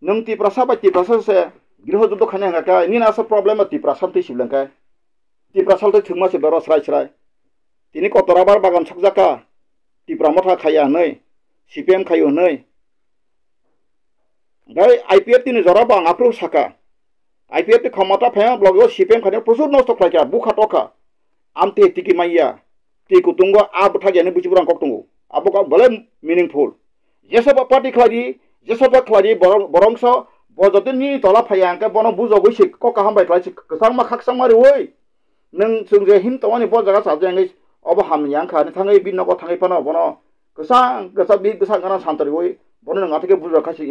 Nwng Tiprasa bai Tiprasa se griho juddo khaina hwnkha khe nini asa problem o Tiprasa twi sibleng khe. Tiprasa twi thwngma se bero srai srai. Tini kotor abar bagan sokjaka. Tipra motha khaiya hwnwi. C P M khaio hwnwi. Gai I P F T ni jora bo ang aphuru saka. I P F T khomota phaiya blogo C P M khaina prosur nosto khlaikha, bukha tokha. Amte tiki maiya. Twi kutungo a bwthak yani buchi burang kok tongo. Abo ka bole meaningful. Jesa ba party khlai di, jesa ba khlai di borong, borong so bo jodi ni tola phaiya hwnkhe bono bujogwi se kok kaham bai khlai se kwchangma khaksangma riwi. Nwng chwng je him tongmani bo jaga chajak wngwi obo hamya wngkha hwnwi thangwi bini nogo thangwi phano bono kwchang kwchang bihik bwsa gana santoriwi bono nwng atheke bujak kha se.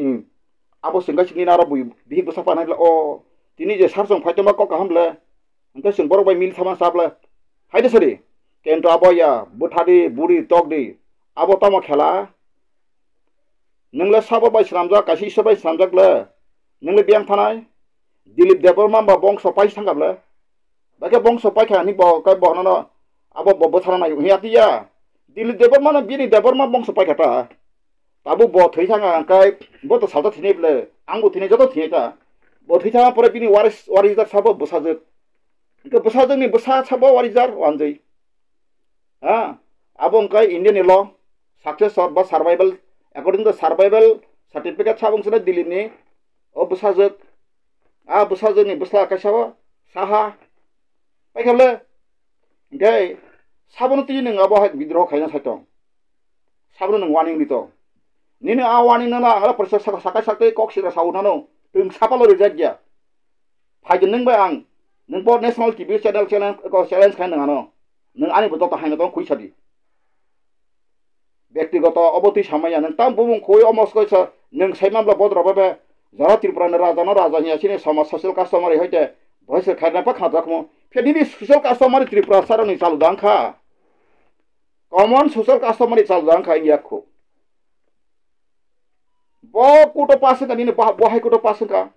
Abo chwng kha se nini aro bui bihik bwsa panai bwle o tini je sar chwng phai tongma kok kaham bwle. Hwnkhe chwng borok bai mili thama cha bwle. Hai de sari. Kento abo ya bwtha di buri tok di. Abo tamo khela. Nwng le sabo bai swnamjak, kaisa Isor bai swnamjak le. Nwng le biyang thanai. Dilip Debbarma ba bongso paisa thangkha bwle. Bai khe bongso paikha hwnwi bo kai bo hwnano abo bo bwthana nai hwnwi atiya. Dilip Debbarma no bini Debbarma bongso paikha ta. Tabuk bo thwi thangkha hwnkhe bo to salta thwinai bwle. Ang bo thwinai joto thwinai ta. Bo thwi thangkha pore bini waris, warisjak sabo bwsajwk. Hwnkhe bwsajwkni bwsa sabo warijak wanjwi. Ha, abo wngkha India ni law, successor ba survival, according to survival certificate sabo wngkha Dilip ni, o bwsajwk, a bwsajwk ni bwsla kaisa o saha, paikha le, hwnkhe sabono twi nwng abo hai bidroho khaina sai tong, sabono nwng warning di tong, nini a warning no na ang porisa sakai sakai kok sira saunano, twng sapalo reject ya, Phaidi nwng bai ang, nwng bo national T V channel challenge, ko challenge khai nwng ano. Nwng ani bo joto haino tong khuisa di. Bektigoto obo twi samaya nwng tam bumung khui omo skoi sa nwng saimam bla bodro babe jara Tripura ni raja no raja hiya sini somaj social customary hoite bohai se khairna pa khajak mo. Phe nini social customary Tripura saroni chalu dang kha. Common social customary chalu dang kha India khu. Bo kuto pass wngkha nini bo, bo hai kuto pass wngkha.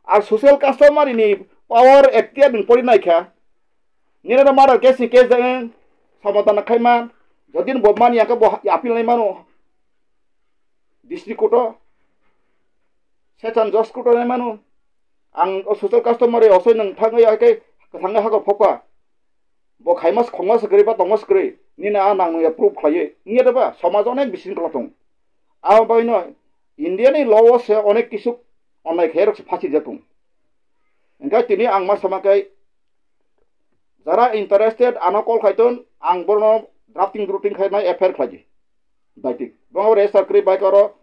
Ar social customary ni power ekhtiar nwng pori naikha. Nini no murder case ni case dang somadan khaima. Jodi bo mani yakhe bo appeal nai mano. District court o, session judge court o nai mano. Ang o social customary osoi nwng thangwi yakhe thangwi hago phokha. Bo khaima se khongma se kwrwi ba tongma se kwrwi. Nini a nang nungya proof khlaiwi. Wngya da ba? Somaj onek bising kwlak tong. Abo baino India ni law o se onek kisu onnai khairok se phasi jak tong. Hwnkhe tini ang ma sama khe jara interested ano call khai ton ang bono drafting drafting khai nai F I R khlai di. Daitik. Bo register kwrwi bike oro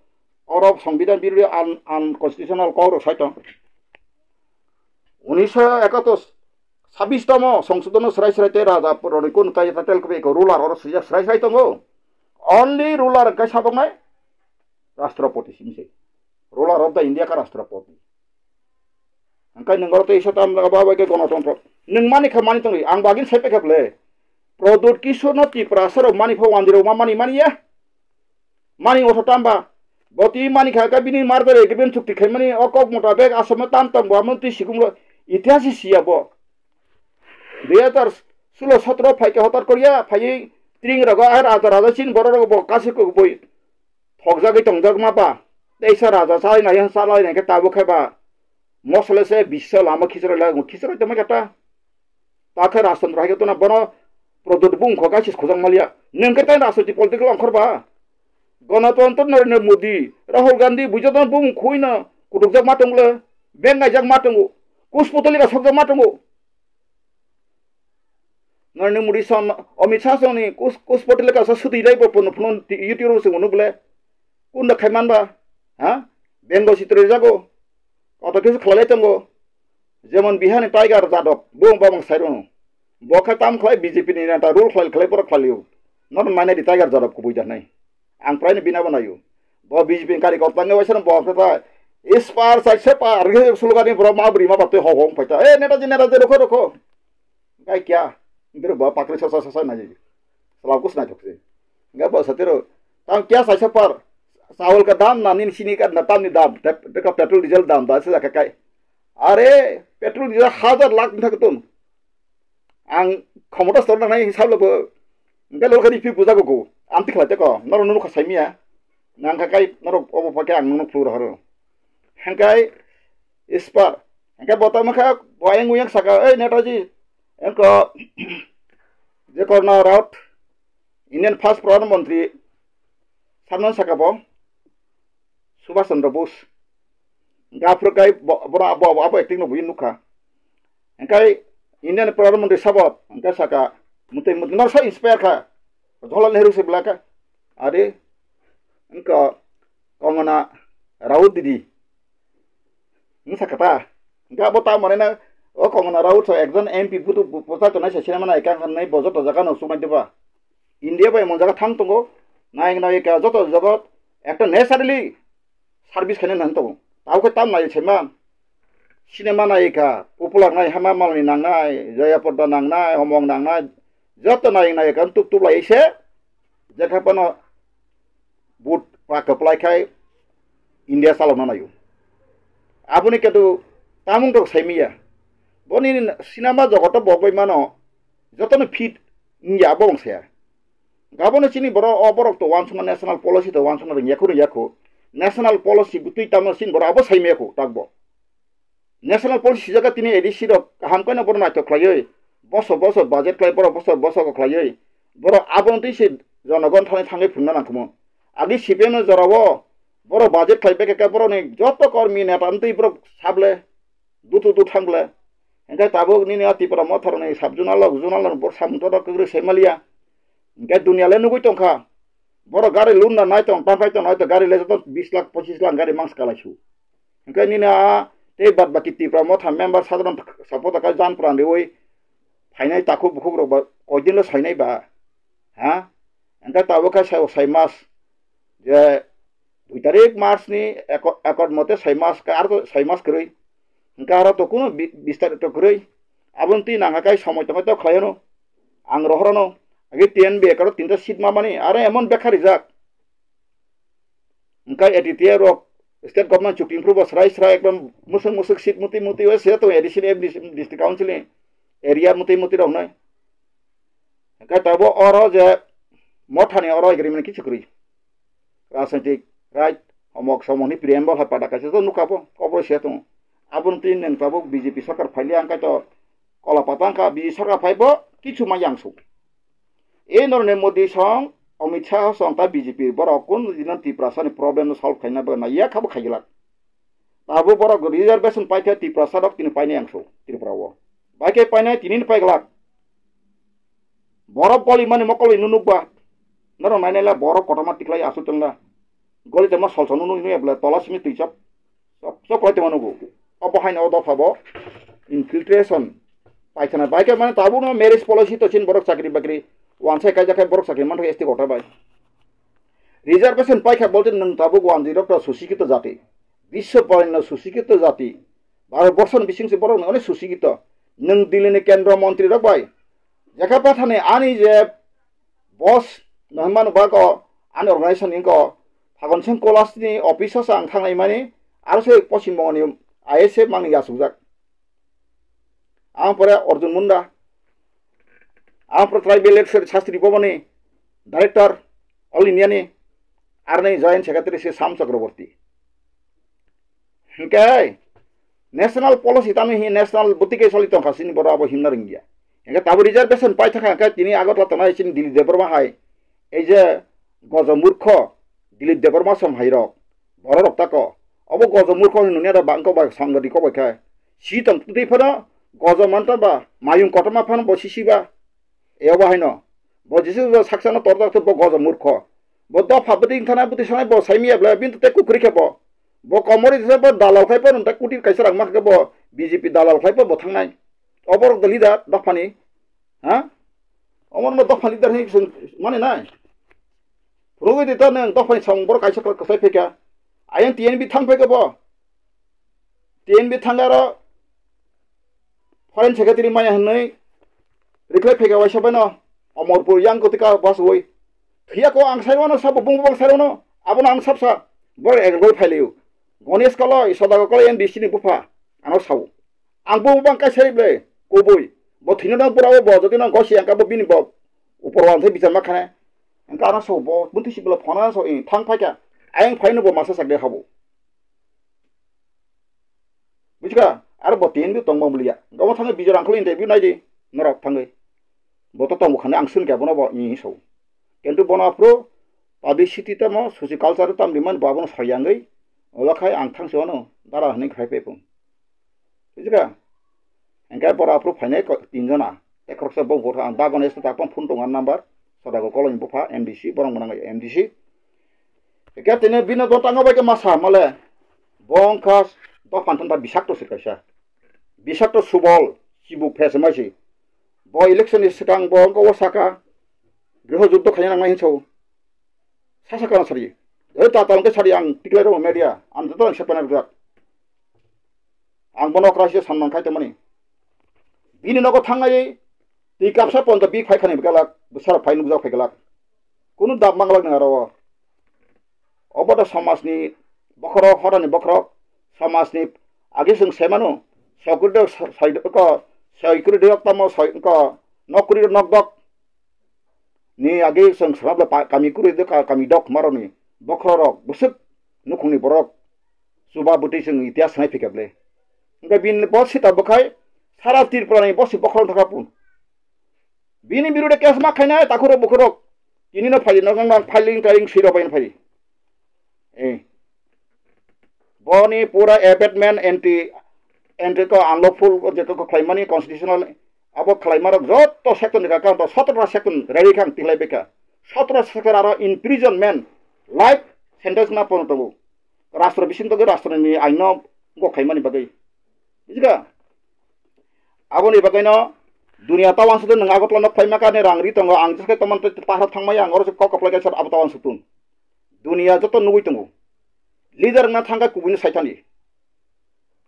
Oro Songbidan birodhi un-, unconstitutional kok rok sai tong. Unisho ekator sabbish tomo Songsodhono srai srai tei Raja Puroni kun kai title kebe ko ruler oro sijak srai srai tongo. Only ruler kai saboknai Rashtrapati simi se. Ruler of the India ka Rashtrapati. Hingke nwng oro tei isa tam jaga ba bai khe gonotontro. Nwng mani kha mani tongli, ang bagin sai pekha ble. Pradyut Kishore no Tiprasa rok mani pho wanjiro ma mani mani ya. Mani otho tamba. Boti mani kha ka bini murder agreement chukti khaimani o kok mota bek asomno tam tong bo amo twi sikumlo itihas si siya bo. Dui hazar sulo sotro phai khe hotar koriya phai tring rogo ar ajar ajar sin borok rok bo kasi kok boi. Thokjagwi tongjak ma ba. Teisa raja chai nai han salai nai khe tabuk khe ba. Mosole se bisa lama khichiro la khichiro tongma khe ta. Ta khe Rajtantro hai khe tona bono Pradyut bung kho kaisa khojang maliya. Nwng khe tai Rajniti political ongkhor ba. Ganatantro Narendra Modi, Rahul Gandhi, bujo tong bung khui no kutukjak ma tongo le. Beng gaijak ma tongo. Kuspotoli ka sokjak ma tongo. Narendra Modi son, Amit Shah songni kus, kus potel ka sa sudi lai bo pono phone YouTube ro se uno ble. Kunda khai man ba? Ha? Bengal sitro jago. Koto kisu khlai tongo. Jemon Bihar ni Tiger Jadhav, bo ba mang sai rono. Bo kha tam khlai B J P ni neta rule khlai khlai poro khlai liu. Nor mane di Tiger Jadhav kubui da nai. Ang prai ni bina banayo. Bo B J P ni kari kor tange waisa bo kha ta. Ispar sai separ ge slogan ni bro ma bri ma ba te ho ho pai ta. Eh, neta ji neta ji rokho rokho. Kai kya? Bro ba pakri sa sa sa sa na ji. Sala kus na thok se. Ga ba sa tero. Tam kya sai separ? Chawal ka dam na nin sini ka na tam ni dam. Te te ka petrol diesel dam da se ka kai. Are petrol diesel hazar lakh ni thak tum. Ang khomota stor nangnai hisab lobo. Hingke lolo khe riphi bujago go. Amtwi khlai teko. Norok nunu kha saimiya. Nang kha kai norok obo pake ang nunu phlu rohoro. Hingkai ispar. Hingke bo tamo kha bo ayang uyang saka, "Ei Netaji, engko je korna rout Indian first Pradhan Mantri samnon saka bo." Subhash Chandra Bose. Gaphuru kai bo-, bora abo, abo, abo acting no buin nukha. Engkai Indian Pradhan Mantri sabo, engkai saka, mutai mutai, nor sa inspire kha. Jawaharlal Nehru se belaka. Are, engka Kangana Rao didi. Nung sakha ta. Engka abo ta mane na, o Kangana Rao so ekjon M P putu pu-, pusa tonai se sinema na ekang khan nai bojo to jaga no sumai deba. India bai mon jaga thang tongo, nai nai ka joto jogot ekta naturally service khaina nang tongo. Tao khe tam nai sema. Cinema nai kha, popular nai hama malni nangnai, Jaya Porda nangnai, Homong nangnai, joto nai nai kha tuk tuk lai se. Jekha pano but pa kaplai khai India salokna naio. Aboni ketu tamung tok saimiya. Boni cinema jogoto bogoi mano jotono fit wngya abo wng saya. Gabono chini borok, o borok to wansukna national policy to wansukna rwngya kho, rwngya kho. National policy bwtwi tamo chini borok abo saimaya kho, takbo. National policy sijak kha tini A D C rok kaham khe no borok naithok khlaiwi, bosok bosok budget khlai, borok bosok bosok khlaiwi, borok abo wngtwi se jonogon thani thangwi phunukna nangkhumu. Agi C P M no jorao borok budget khlai beke khe borokni joto kormi neta wngtwi borok sable dutu tu thang ble. Hingke tabuk nini a Tipra Motha rokni sub zonal rok, zonal rok bo samung toro kwrwi sai maliya. Hingke dunia le nugui tongkha. Borok gari loan na nai tong, tang khai tong, nai tong, gari le joto bis lakh, pochis lakh gari mangsa kalai su. Hingke nini a tei bad baki Tipra Motha member sadharon supporter kai jan pran riwi phainai takhuk bukhuk rok ba koidin le sainai ba. Ha? Hingke tabuk khe sai, sai mas je dui tarik March ni eko-, ekot mote sai mas ka, aro sai mas kwrwi. Hingke aro to kuno bi-, bis tarik to kwrwi. Aboni twi nangkha kai somoi tongkhe to khlaiyano. Ang rohorano. Agi T N B ekaro tinta seat mamani. Aro emon bekha rijak. Hingke A D T A rok state government chukti phuru bo srai srai ekdom musuk musuk seat muti muti o se to A D C ni district council ni area muti muti rok nai. Hingke tabo oro je Mothani oro agreement kichu kwrwi. Rajnitik right, homok somoni preamble hai pada kaisa to nukha bo, kobor se tongo. Aboni twi nwng tabuk B J P sarkar phailiya, hingke to kola pata wngkha, B J P sarkar phaibo kichu ma yangsuk. E Narendra Modi song, Amit Shah song ta B J P borok kun jino Tiprasa ni problem no solve khaina bo naiya kha bo khaiglak. Tabuk borok reservation paikha Tiprasa rok tini painai yangsuk Tripura o. Baikhe painai tini ni paiglak. Borok goli mani mokol nunuk ba. Norok nainai la borok kotorma tiklai asuk tongla. goli tongma solsong no nukya bwle tola simi twi chop chop chop khlai tongma nugo. Obo haino o dopha bo infiltration paithana bai khe mane tabukno marriage policy to chini borok chakri bakri wansai kaijak khai borok chakri manthok S T quota bai. Reservation paikha bolte nwng tabuk wanjwi rok to susikito jati, biswo barino susikito jati, baro borsoni bisingse borok nwng onek susikito. Nwng Delhi ni kendro montri rok bai jekha pathani ani je boss no hwnmano bago ani organization ni ko Phagon Singh Kolas ni office o ang thangnai mani aro se Poschim Bongo ni I S F mangni yasukjak. Ang pore Arjun Munda, ang pore Tribal Welfare Sastri Bhavan ni director, All India ni, arni joint secretary se Sam Chakraborty. Hingke national policy tamo hi national bwtwi ke soli tongkha sini borok abo himna ringya. Hingke tabo reservation pai thangkha hingke tini Agartala tongnai sini Dilip Debbarma hai ei je gojo murkho Dilip Debbarma som hai rok borok rok tako obo gojo murkho hinwi nungya da bangkok bai sangadi kok bai khe si tong twi phano gojo manta ba mayung kotorma phano bo sisi ba. Ebo haino. Bo jisi bo saksano tor tor bo gojo murkho. Bo dopha bwtwi thana bwtwi sanai bo saimi ya bla bini tei kukri khe bo. Bo komori jisa bo dalal khai bo nta kutir kaisa rang ma khe bo B J P dalal khai bo bo thangnai. Oborok the leader dophani. Ha? Omorno dopha leader hin mane nai. Rugwi di to nang dophani samung borok kaisa kwsai phika. Ayang T N B thang phika bo. T N B thang aro Foreign Secretary maya hinwi rikhlai phega waisa baino Omorpur yang kotika bas woi. Thiya ko ang sai wano sabo bung bung sai wano abono ang sapsa bor egrol phailayo. Ganesh kalo Sodagar kalo M D C ni bupha ano sao. Ang bung bang kai sai ble koboi bo thina dang pura bo jodi nang gosi ang ka bo bini bo upor wan thai bichar ma khane. Ang ka ano sao bo bunti si bela phone ano sao thang phaika. Ayang phaino bo masa sakde habo. Bujiga, aro bo T N B tongma mulia. Gabo thangwi bijor angkholo interview naidi, norok thangwi. Bo to tongo khani ang swn khe bono bo ni so. Kintu bono aphuru publicity tamo, socio culture tam rimani bo abono soyangwi, ola khai ang thangsi ono dara hwnwi khai pe phung. Bujiga? Hingke boro aphuru phainai ko-, tin jona. Ekhoroksa bo bwkha ang dagon esto tak phone tongo number. Sodagar koloni bupha M D C, borok mwnang M D C. Hingke tini bino bo tango bai khe masa male. Bo wngkha dophan thanta bisakto se kaisa. Bisakto Subol, chibuk phes mai se. Bo election ni swkang bo wngkha o saka. Griho juddo khaina nangnai hinso. Sasa kana sari. Oi tata wngkhe sari ang tiklai rw media. Ang joto ang sepana rwjak. Ang bono okra se sanman khai tongmani. Bini nogo thangnai twi kapsa ponto bi phai khani galak, bwsarok phai nukjak phai galak. Kunu dab manglak nang aro. Obo da samajni bokhorok, horani bokhorok, samajni agi chwng semano, sokri de soi ko, soi kuri de tamo soi ko, nokri nok dok. Ni age chwng swnamle pa-, kami kwrwi de ka-, kami dok marokni bokhorok bwswk nukhungni borok chuba bwtwi chwng itihas swnai phikha ble. Hwnkhe bini bo sita bwkhai sara Tripurani bo se bokhorok thangkha pun. Bini birude case ma khainai takhurok bukhurok. Tinino phai no nang phailing tailing swi rw bai phai. Eh. Boni pura abatement anti, anti ko unlawful ko jeto ko khlaimani constitutional abo khlaimarok joto section ni kaka to sotro section rari khang tilai beka. Sotro section aro imprisonment life sentence na pono tongo. Rastro bising togo rastro ni aino go khlaimani bagwi. Bujiga? Aboni bagwino dunia tawang sutun nang Agartala no khlaima kani rang ri tongo ang jeske tomon to pahra thangmaya ang oro kok kaplai kaisa abo tawang sutun. Dunia joto nugui tongo. Leader wngna thangkha kubuni saithani.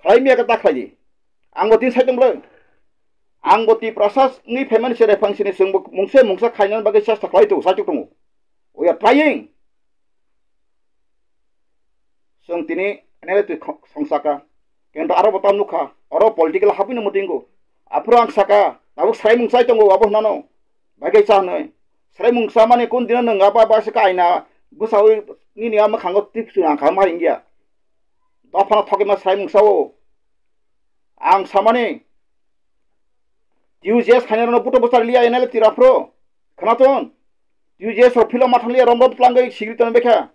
Khlai miya khe ta khlai di. Ang bo tin sai tong bwlai. Ang bo Tiprasa wngwi phaimani se rephang sini chwng bo mungse mungsa khainani bagwi chesta khlai tongo, saichuk tongo. We are trying. Chwng tini N L A twi khong-, song saka. Kintu aro bo tam nukha. Oro political hapwino mutingo. Aphuru ang saka, tabuk srai mung chai tongo, abo hwnano. Bagwi cha hwnwi. Srai mung cha mani kun dino nwng aba ba se kaina bwsawi nini a mwkhango tip chwng ang kha ma ringya. Dophano thokima srai mung chao. Ang samani, T U J S khainai rokno buto bwsari liya N L A tira phro. Khnathon, T U J S rok philo mathang liya rom rom tlangwi sigri tong bekha.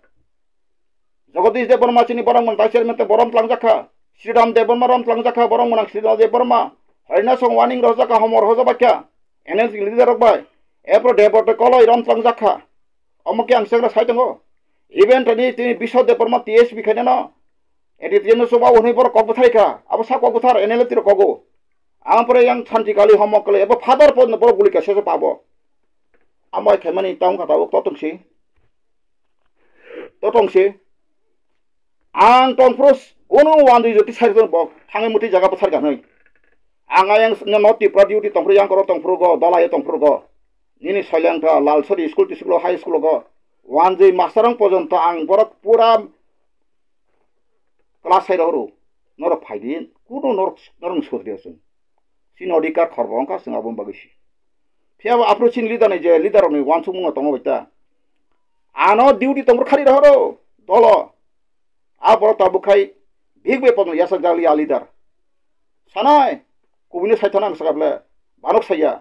Jagadish Debbarma chini borok mwnang chairman tei borom tlangjak kha. Sriram Debbarma rom tlangjak kha, borok mwnang Sriram Debbarma. Harina song warning rojak kha, homor hoja bakha. N L C leader rok bai. Epro Debbarma koloi rom tlangjak kha. Omo khe ang segra sai tongo. Even tini, tini Biswa Debbarma T S P khainano, N D T N no chuba hwnwi borok kok bwthai kha. Abo sa kok bwthar N L F T rok kogo. Ang pore yang santi kali homok kali, abo father pod no borok guli kaisa se pabo. Amai khaimani tong kha tabuk totong si. Totong si. Ang tong phuru s-, kunu wandwi joti sai tong bok, thangwi muti jaga bwthar ganwi. Ang ayang s-, no Tripura duty tong phuru yang koro tong phuru go, dolai tong phuru go. Nini soileng tha, Lalsori school tisuk lo, high school go. Wandwi master ang pojonto ang borok pura class sai rohoro. Norok phaidi, kunu norok, norok sodri asung. Sini odhikar khorbo wngkha, chwng aboni bagwi si. Phiya bo aphuru chini leader ni je leader rokni uansukmung no tongo bai ta. Ano duty tongbo khari rohoro, dolo. A borok tabuk khai big weapon no yasakjak li a leader. Sanai, kubui no saithana ang sakha ble, banok saya.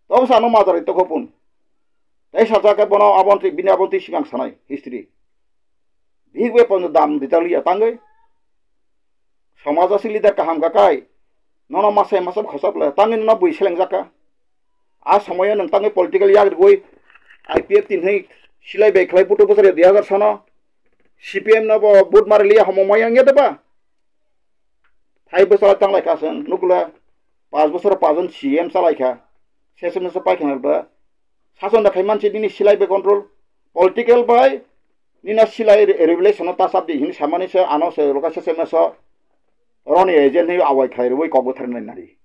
Tobo sa ano majari tokopun. Tei sajak khe bono aboni twi, bini aboni twi simi ang sanai, history. Big weapon no dam rijak li a tangwi. Somajo si leader kaham kha kai. Nono masa masa khosap le. Tangwi nono bui selengjak kha. A somoyo nwng tangwi political yak rwgwi I P F T hinwi silai bai khlai buto bwsari dui hazar sono. C P M no bo vote mari liya homo maya wngya deba. Phai bwsala tanglai kha chwng nukla. Pas bosor pas jon C M chalaikha. Session no paikha nokda. Sason da khai manchi nini silai bai control. Political bai nina silai re-, revelation no tasap di hini samani se ano se roka session no so. Roni agent ni awai khai rwi kok bwthar nai nari.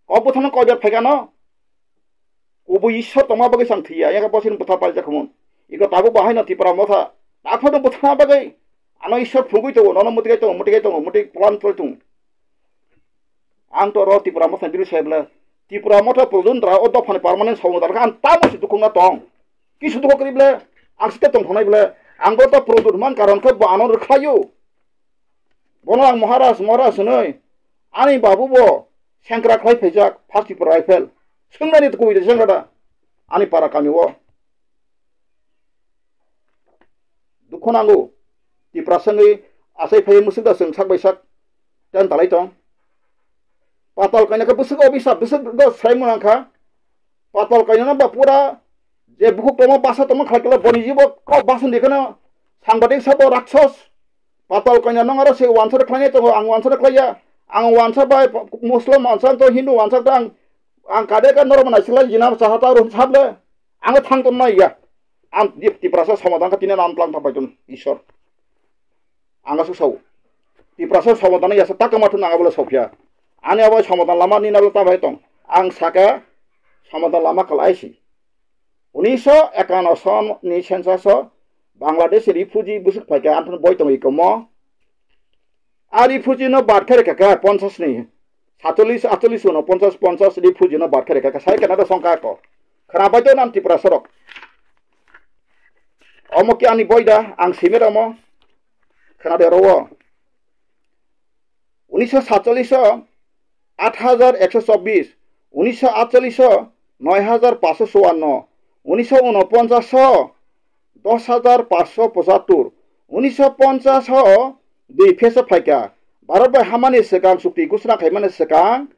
Kok bwthar no kok ber phaikha no. Kubui Ishwar tongma bagwi chwng thwiya, yakhe bosini bwtha parijak khamun. Iko tabuk bahai no Tipra motha. Takphano bwthana bagwi ano Ishwar phungwi tongo, nono mwtwi tongo, mwtwi tongo, mwtwi plan choli tongo. Ang to ro Tipra motha bini sai bwle. Tipra motha Pradyut Rai o dophani permanent somodan kha ang tamo se dukhukna tong. Kisu dukho kri bwle, ang site tong thongnai bwle. Ang bo to Pradyut man karon khe bo ano rwkhlaio. Bono ang Maharaj, Maharaj hwnwi, ani babu bo sengkrak khlai phaijak, first Tripura Rifle. Swngnani kubui de sengkrak da, ani para kami o. Dukho nango, Tiprasa wngwi achai phaiwi mwswk da chwng sak bai sak, ten talai tong. Patal kaina khe bwswk obisa, bwswk do sai mwnang kha. Patal kainano ba pura je bukhuk tongma basa tongma khlai kla boni jibo kok basan di kheno sangbadik sabo raksos. Patal kaina nong aro se wansar khlainai tongo, ang wansar khlaiya. Ang wansa bai Muslim wansa to Hindu wansa to ang, ang kade ka norok nai sila jina saha ta ro sable. Ang thang ton nai ya. Ang dip Tiprasa somadan ka tinen ang tlang thapai ton Isor. Ang asuk sao. Tiprasa somadan ya sa tak ma thun ang abo la sopya. Ani abo somadan lama ni na ta bai tong. Ang saka somadan lama kal aisi. Unisho ekanno son ni census o Bangladesh refugee bwswk phaikha, amphano boi tongwi komo. A refugee no bad khe rwkha kha ponchas ni, satchollis, atchollis, uno ponchas, ponchas refugee no bad khe rwkha kha, sai Canada songkha ko. Khwna bai to nam Tripura sorok. Omo khe ani boi da, ang simi ramo. Khwna de ro o. Unisho satchollis o aat hajar ekso chobbish, unisho atchollis o noi hajar paanch sho chuanno, unisho unoponchas o dos hajar paanch sho pochattor, unisho ponchas o dui phase o phaikha. Bharat bai hamani swkang chukti ghoshona khaimani swkang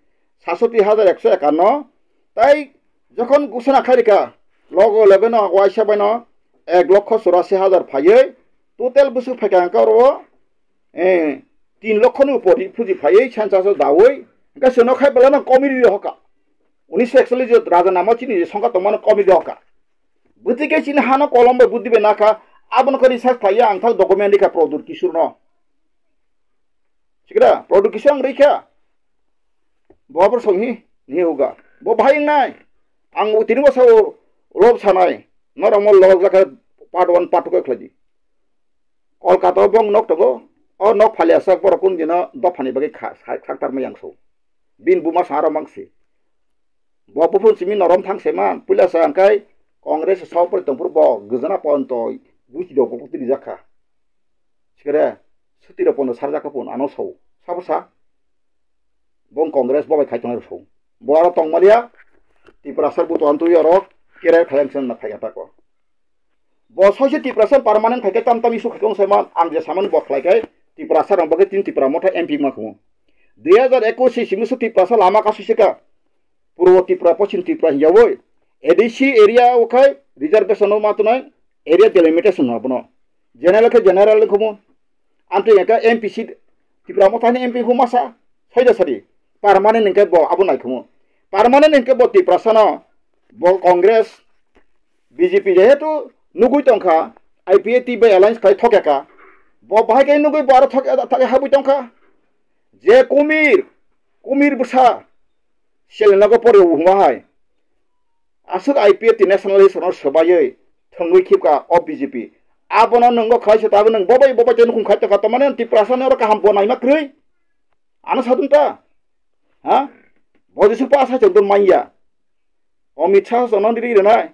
satsoti hajar ekso ekanno, tai jokhon ghoshona khairikha, logo loge no waisa bai no ek lokho churasi hajar phaiwi total bwswk phaikha hwnkhe oro o, eh, tin lokho ni upor refugee phaiwi census o dawi, hwnkhe chwngno khai belai no komi rwi hoka. Unisho ekchollis je raja nama chini je songkha tongmano komi rwi hoka. Bwtwi khe chini hano kolom bai budi bai nakha, abono khe research khlaiya ang thang document rikha Pradyut Kishore no. Sikra, Pradyut Kishore ang rikha. Bo abor songhi, ni uga. Bo bahai wngnai. Ang tini bo sao lob sanai. Norok mo lob jakha part one, part two khe khlai di. Kolkata o bong nok tongo. O nok phaliya sak borok kun dino dophani bagwi kha-, sa-, sak tarma yang so. Bin buma sa aro mangsi. Bo buphuru simi norom thang se man. Puila sa angkai Congress sa pori tongphuru bo gwjana ponto busi do kok tiri jakha. Sikere sutiro ponto sarjak kha pun ano so. Sabo sa. Bong Congress bo bai khai tongnai rw so. Bo aro tongmaliya, Tiprasa buto antwi oro kerer khaiyang se na phaiya tako. Bo soise Tiprasa permanent khai khe tam tam issue khai kong sai man, ang je samani bo khlai khai Tiprasa rang bagwi tin Tipra motha M P ma khumu. Dui hajar ekush si simi su Tiprasa lama kasu sika. Purbo Tripura, Poschim Tripura hiyawi A D C area o khai reservation o ma tunai area delimitation no bono. General khe general wngkhumu. Amtwi hwnkhe M P seat, Tipra Mothani M P wngkhu masa, soida sadi. Permanent hwnkhe bo abo naikhumu. Permanent hwnkhe bo Tiprasa no, bo Congress, B J P jehetu nugwi tongkha, I P F T bai alliance khai thokya kha. Bo bahai khe nugwi bo aro thokya, thokya habwi tongkha. Je kumir, kumir bwsa, selengnago pore huma hai. Aswk I P F T nationalist rokno swbaiwi thwngwi khibka o B J P. Abono nwng bo khlai se tabwi nwng bobai bobai tei nukhung khai tongkha, tamani Tiprasa ni oro kaham bo naima kwrwi? Ano sadun ta? Ha? Bo jisuk pa asai chwng manya. Amit Shah chwngno ri rwnai.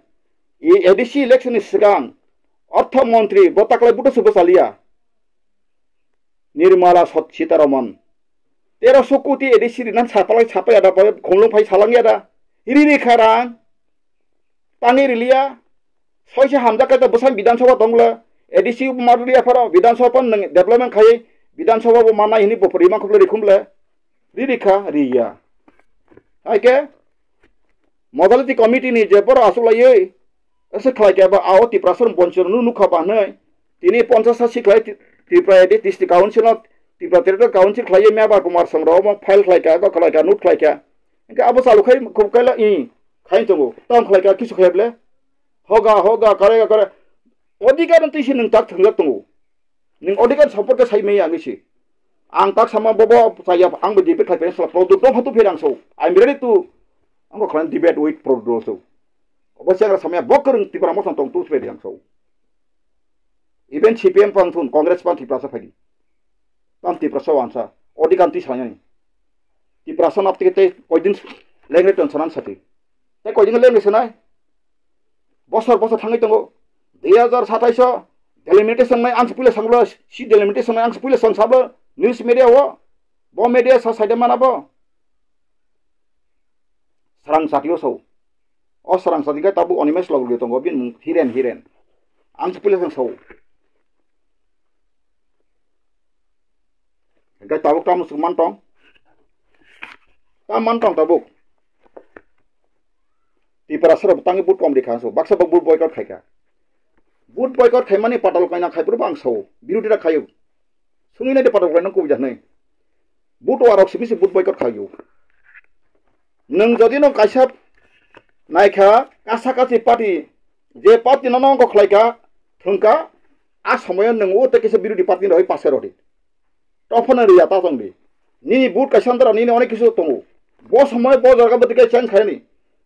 I A D C election ni swkang Ortho Montri bo taklai buto se bwchaliya. Nirmala Sot-, Sitaraman. Teroso koti A D C rinan sapalai sapaya da, boy khonglong phai salangya da. Ri ri kha rang. Tangwi riliya. Soisa hamjak khe to bwsang Bidhan Sabha tongla. A D C marliya pharo Bidhan Sabha pan nang development khai. Bidhan Sabha bo manai hini bo pori ma khokle rikhumle. Ri ri kha riya. Hai khe Modality Committee ni je borok achuk laiwi, ese khlai khe ba ao Tiprasa rok bonchiro nu nukha ba hwnwi. Tini ponchash ta si khlai Ti-, Tripura A D District Council no Tripura Territorial Council khlaiwi Mebar Kumar Song rok omo file khlai kha, kok khlai kha, note khlai kha. Hwnkhe abo chalu khai khub kaila i khai tongo. Tong khlai kha kisu khai ble. Hoga, hoga, kare, kare. Odhikar no twi se nwng tak thwngjak tongo. Nwng odhikar somporke sai maya ang isi. Ang tak sama bobo saya ang bo debate khai pena sala Pradyot dopha tu pherang so. I am ready to ang khlai debate with Pradyot so. Obo se ang samaya bokrung Tipra Motha tong tu pherang so. Even C P M pang thun Congress pang Tiprasa phaidi. Tam Tiprasa wansa odhikar twi sanani. Tiprasa nap tike te koidin lengre ton sanan sati. Te koidin lengre sanai. Bosor bosor thangwi tongo. Dui hazar satais o delimitation nai ang puila sanglo, si delimitation nai ang puila sang sablo news media o. Bo media sa saide mana bo. Sarang satio so. O sarang sati khe tabuk Animesh Logluio tongo, bini mung Hiren, Hiren. Ang puila sang so. Hingke tabuk tamo swk man tong? Tam man tong tabuk? Tiprasa rok tangi vote kom rikha so, baksa bo vote boycott khaikha. Vote boycott khaimani patal kaina khai phuru bang sao, birodi rok khaio. Sungwi nai de patal kaina kubui jaknai. Vote warok simi se vote boycott khaio. Nwng jodi no kaisa naikha, kasa kasi party, je party no nongkho khlaikha, thwngkha, a somoyo nwng o tei kisa birodi party ni roi pase rodi. Tophano riya ta tongdi. Nini but kaisa antara nini onek kisu tongo. Bo somoy bo jaga bwtwi khe change khaini.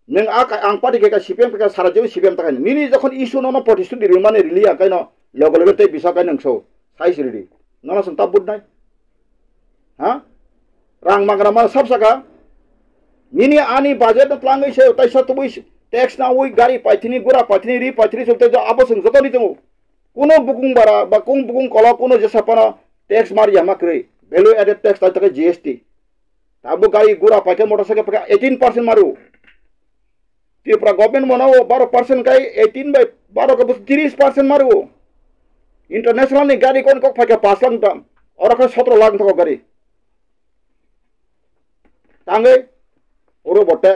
Nwng a ka-, ang party khe ka C P M khe ka sara jewi C P M ta khaini. Nini jokhon issue no no protest di rimani rili ang kaino loge loge tei bisa kai nwng so. Sai siridi. Nono song ta but nai. Ha? Rang magra ma sab saka. Nini ani budget no tlangwi se taisa tubui tax na ui gari paithini gura paithini ri paithini so te abo song joto ni tongo. Kuno bukung bara ba kung bukung kola kuno jesa pano tax mar yama kwrwi, value added tax tai takai G S T. Tabuk gari gura paikha motorcycle paikha eighteen percent maru. Tripura government mono baro percent kai eighteen bai baro ke bus tiris percent maru. International ni gari kon kok paikha paanch lakh tam. Oro khe sotro lakh thok gari. Tangwi oro botte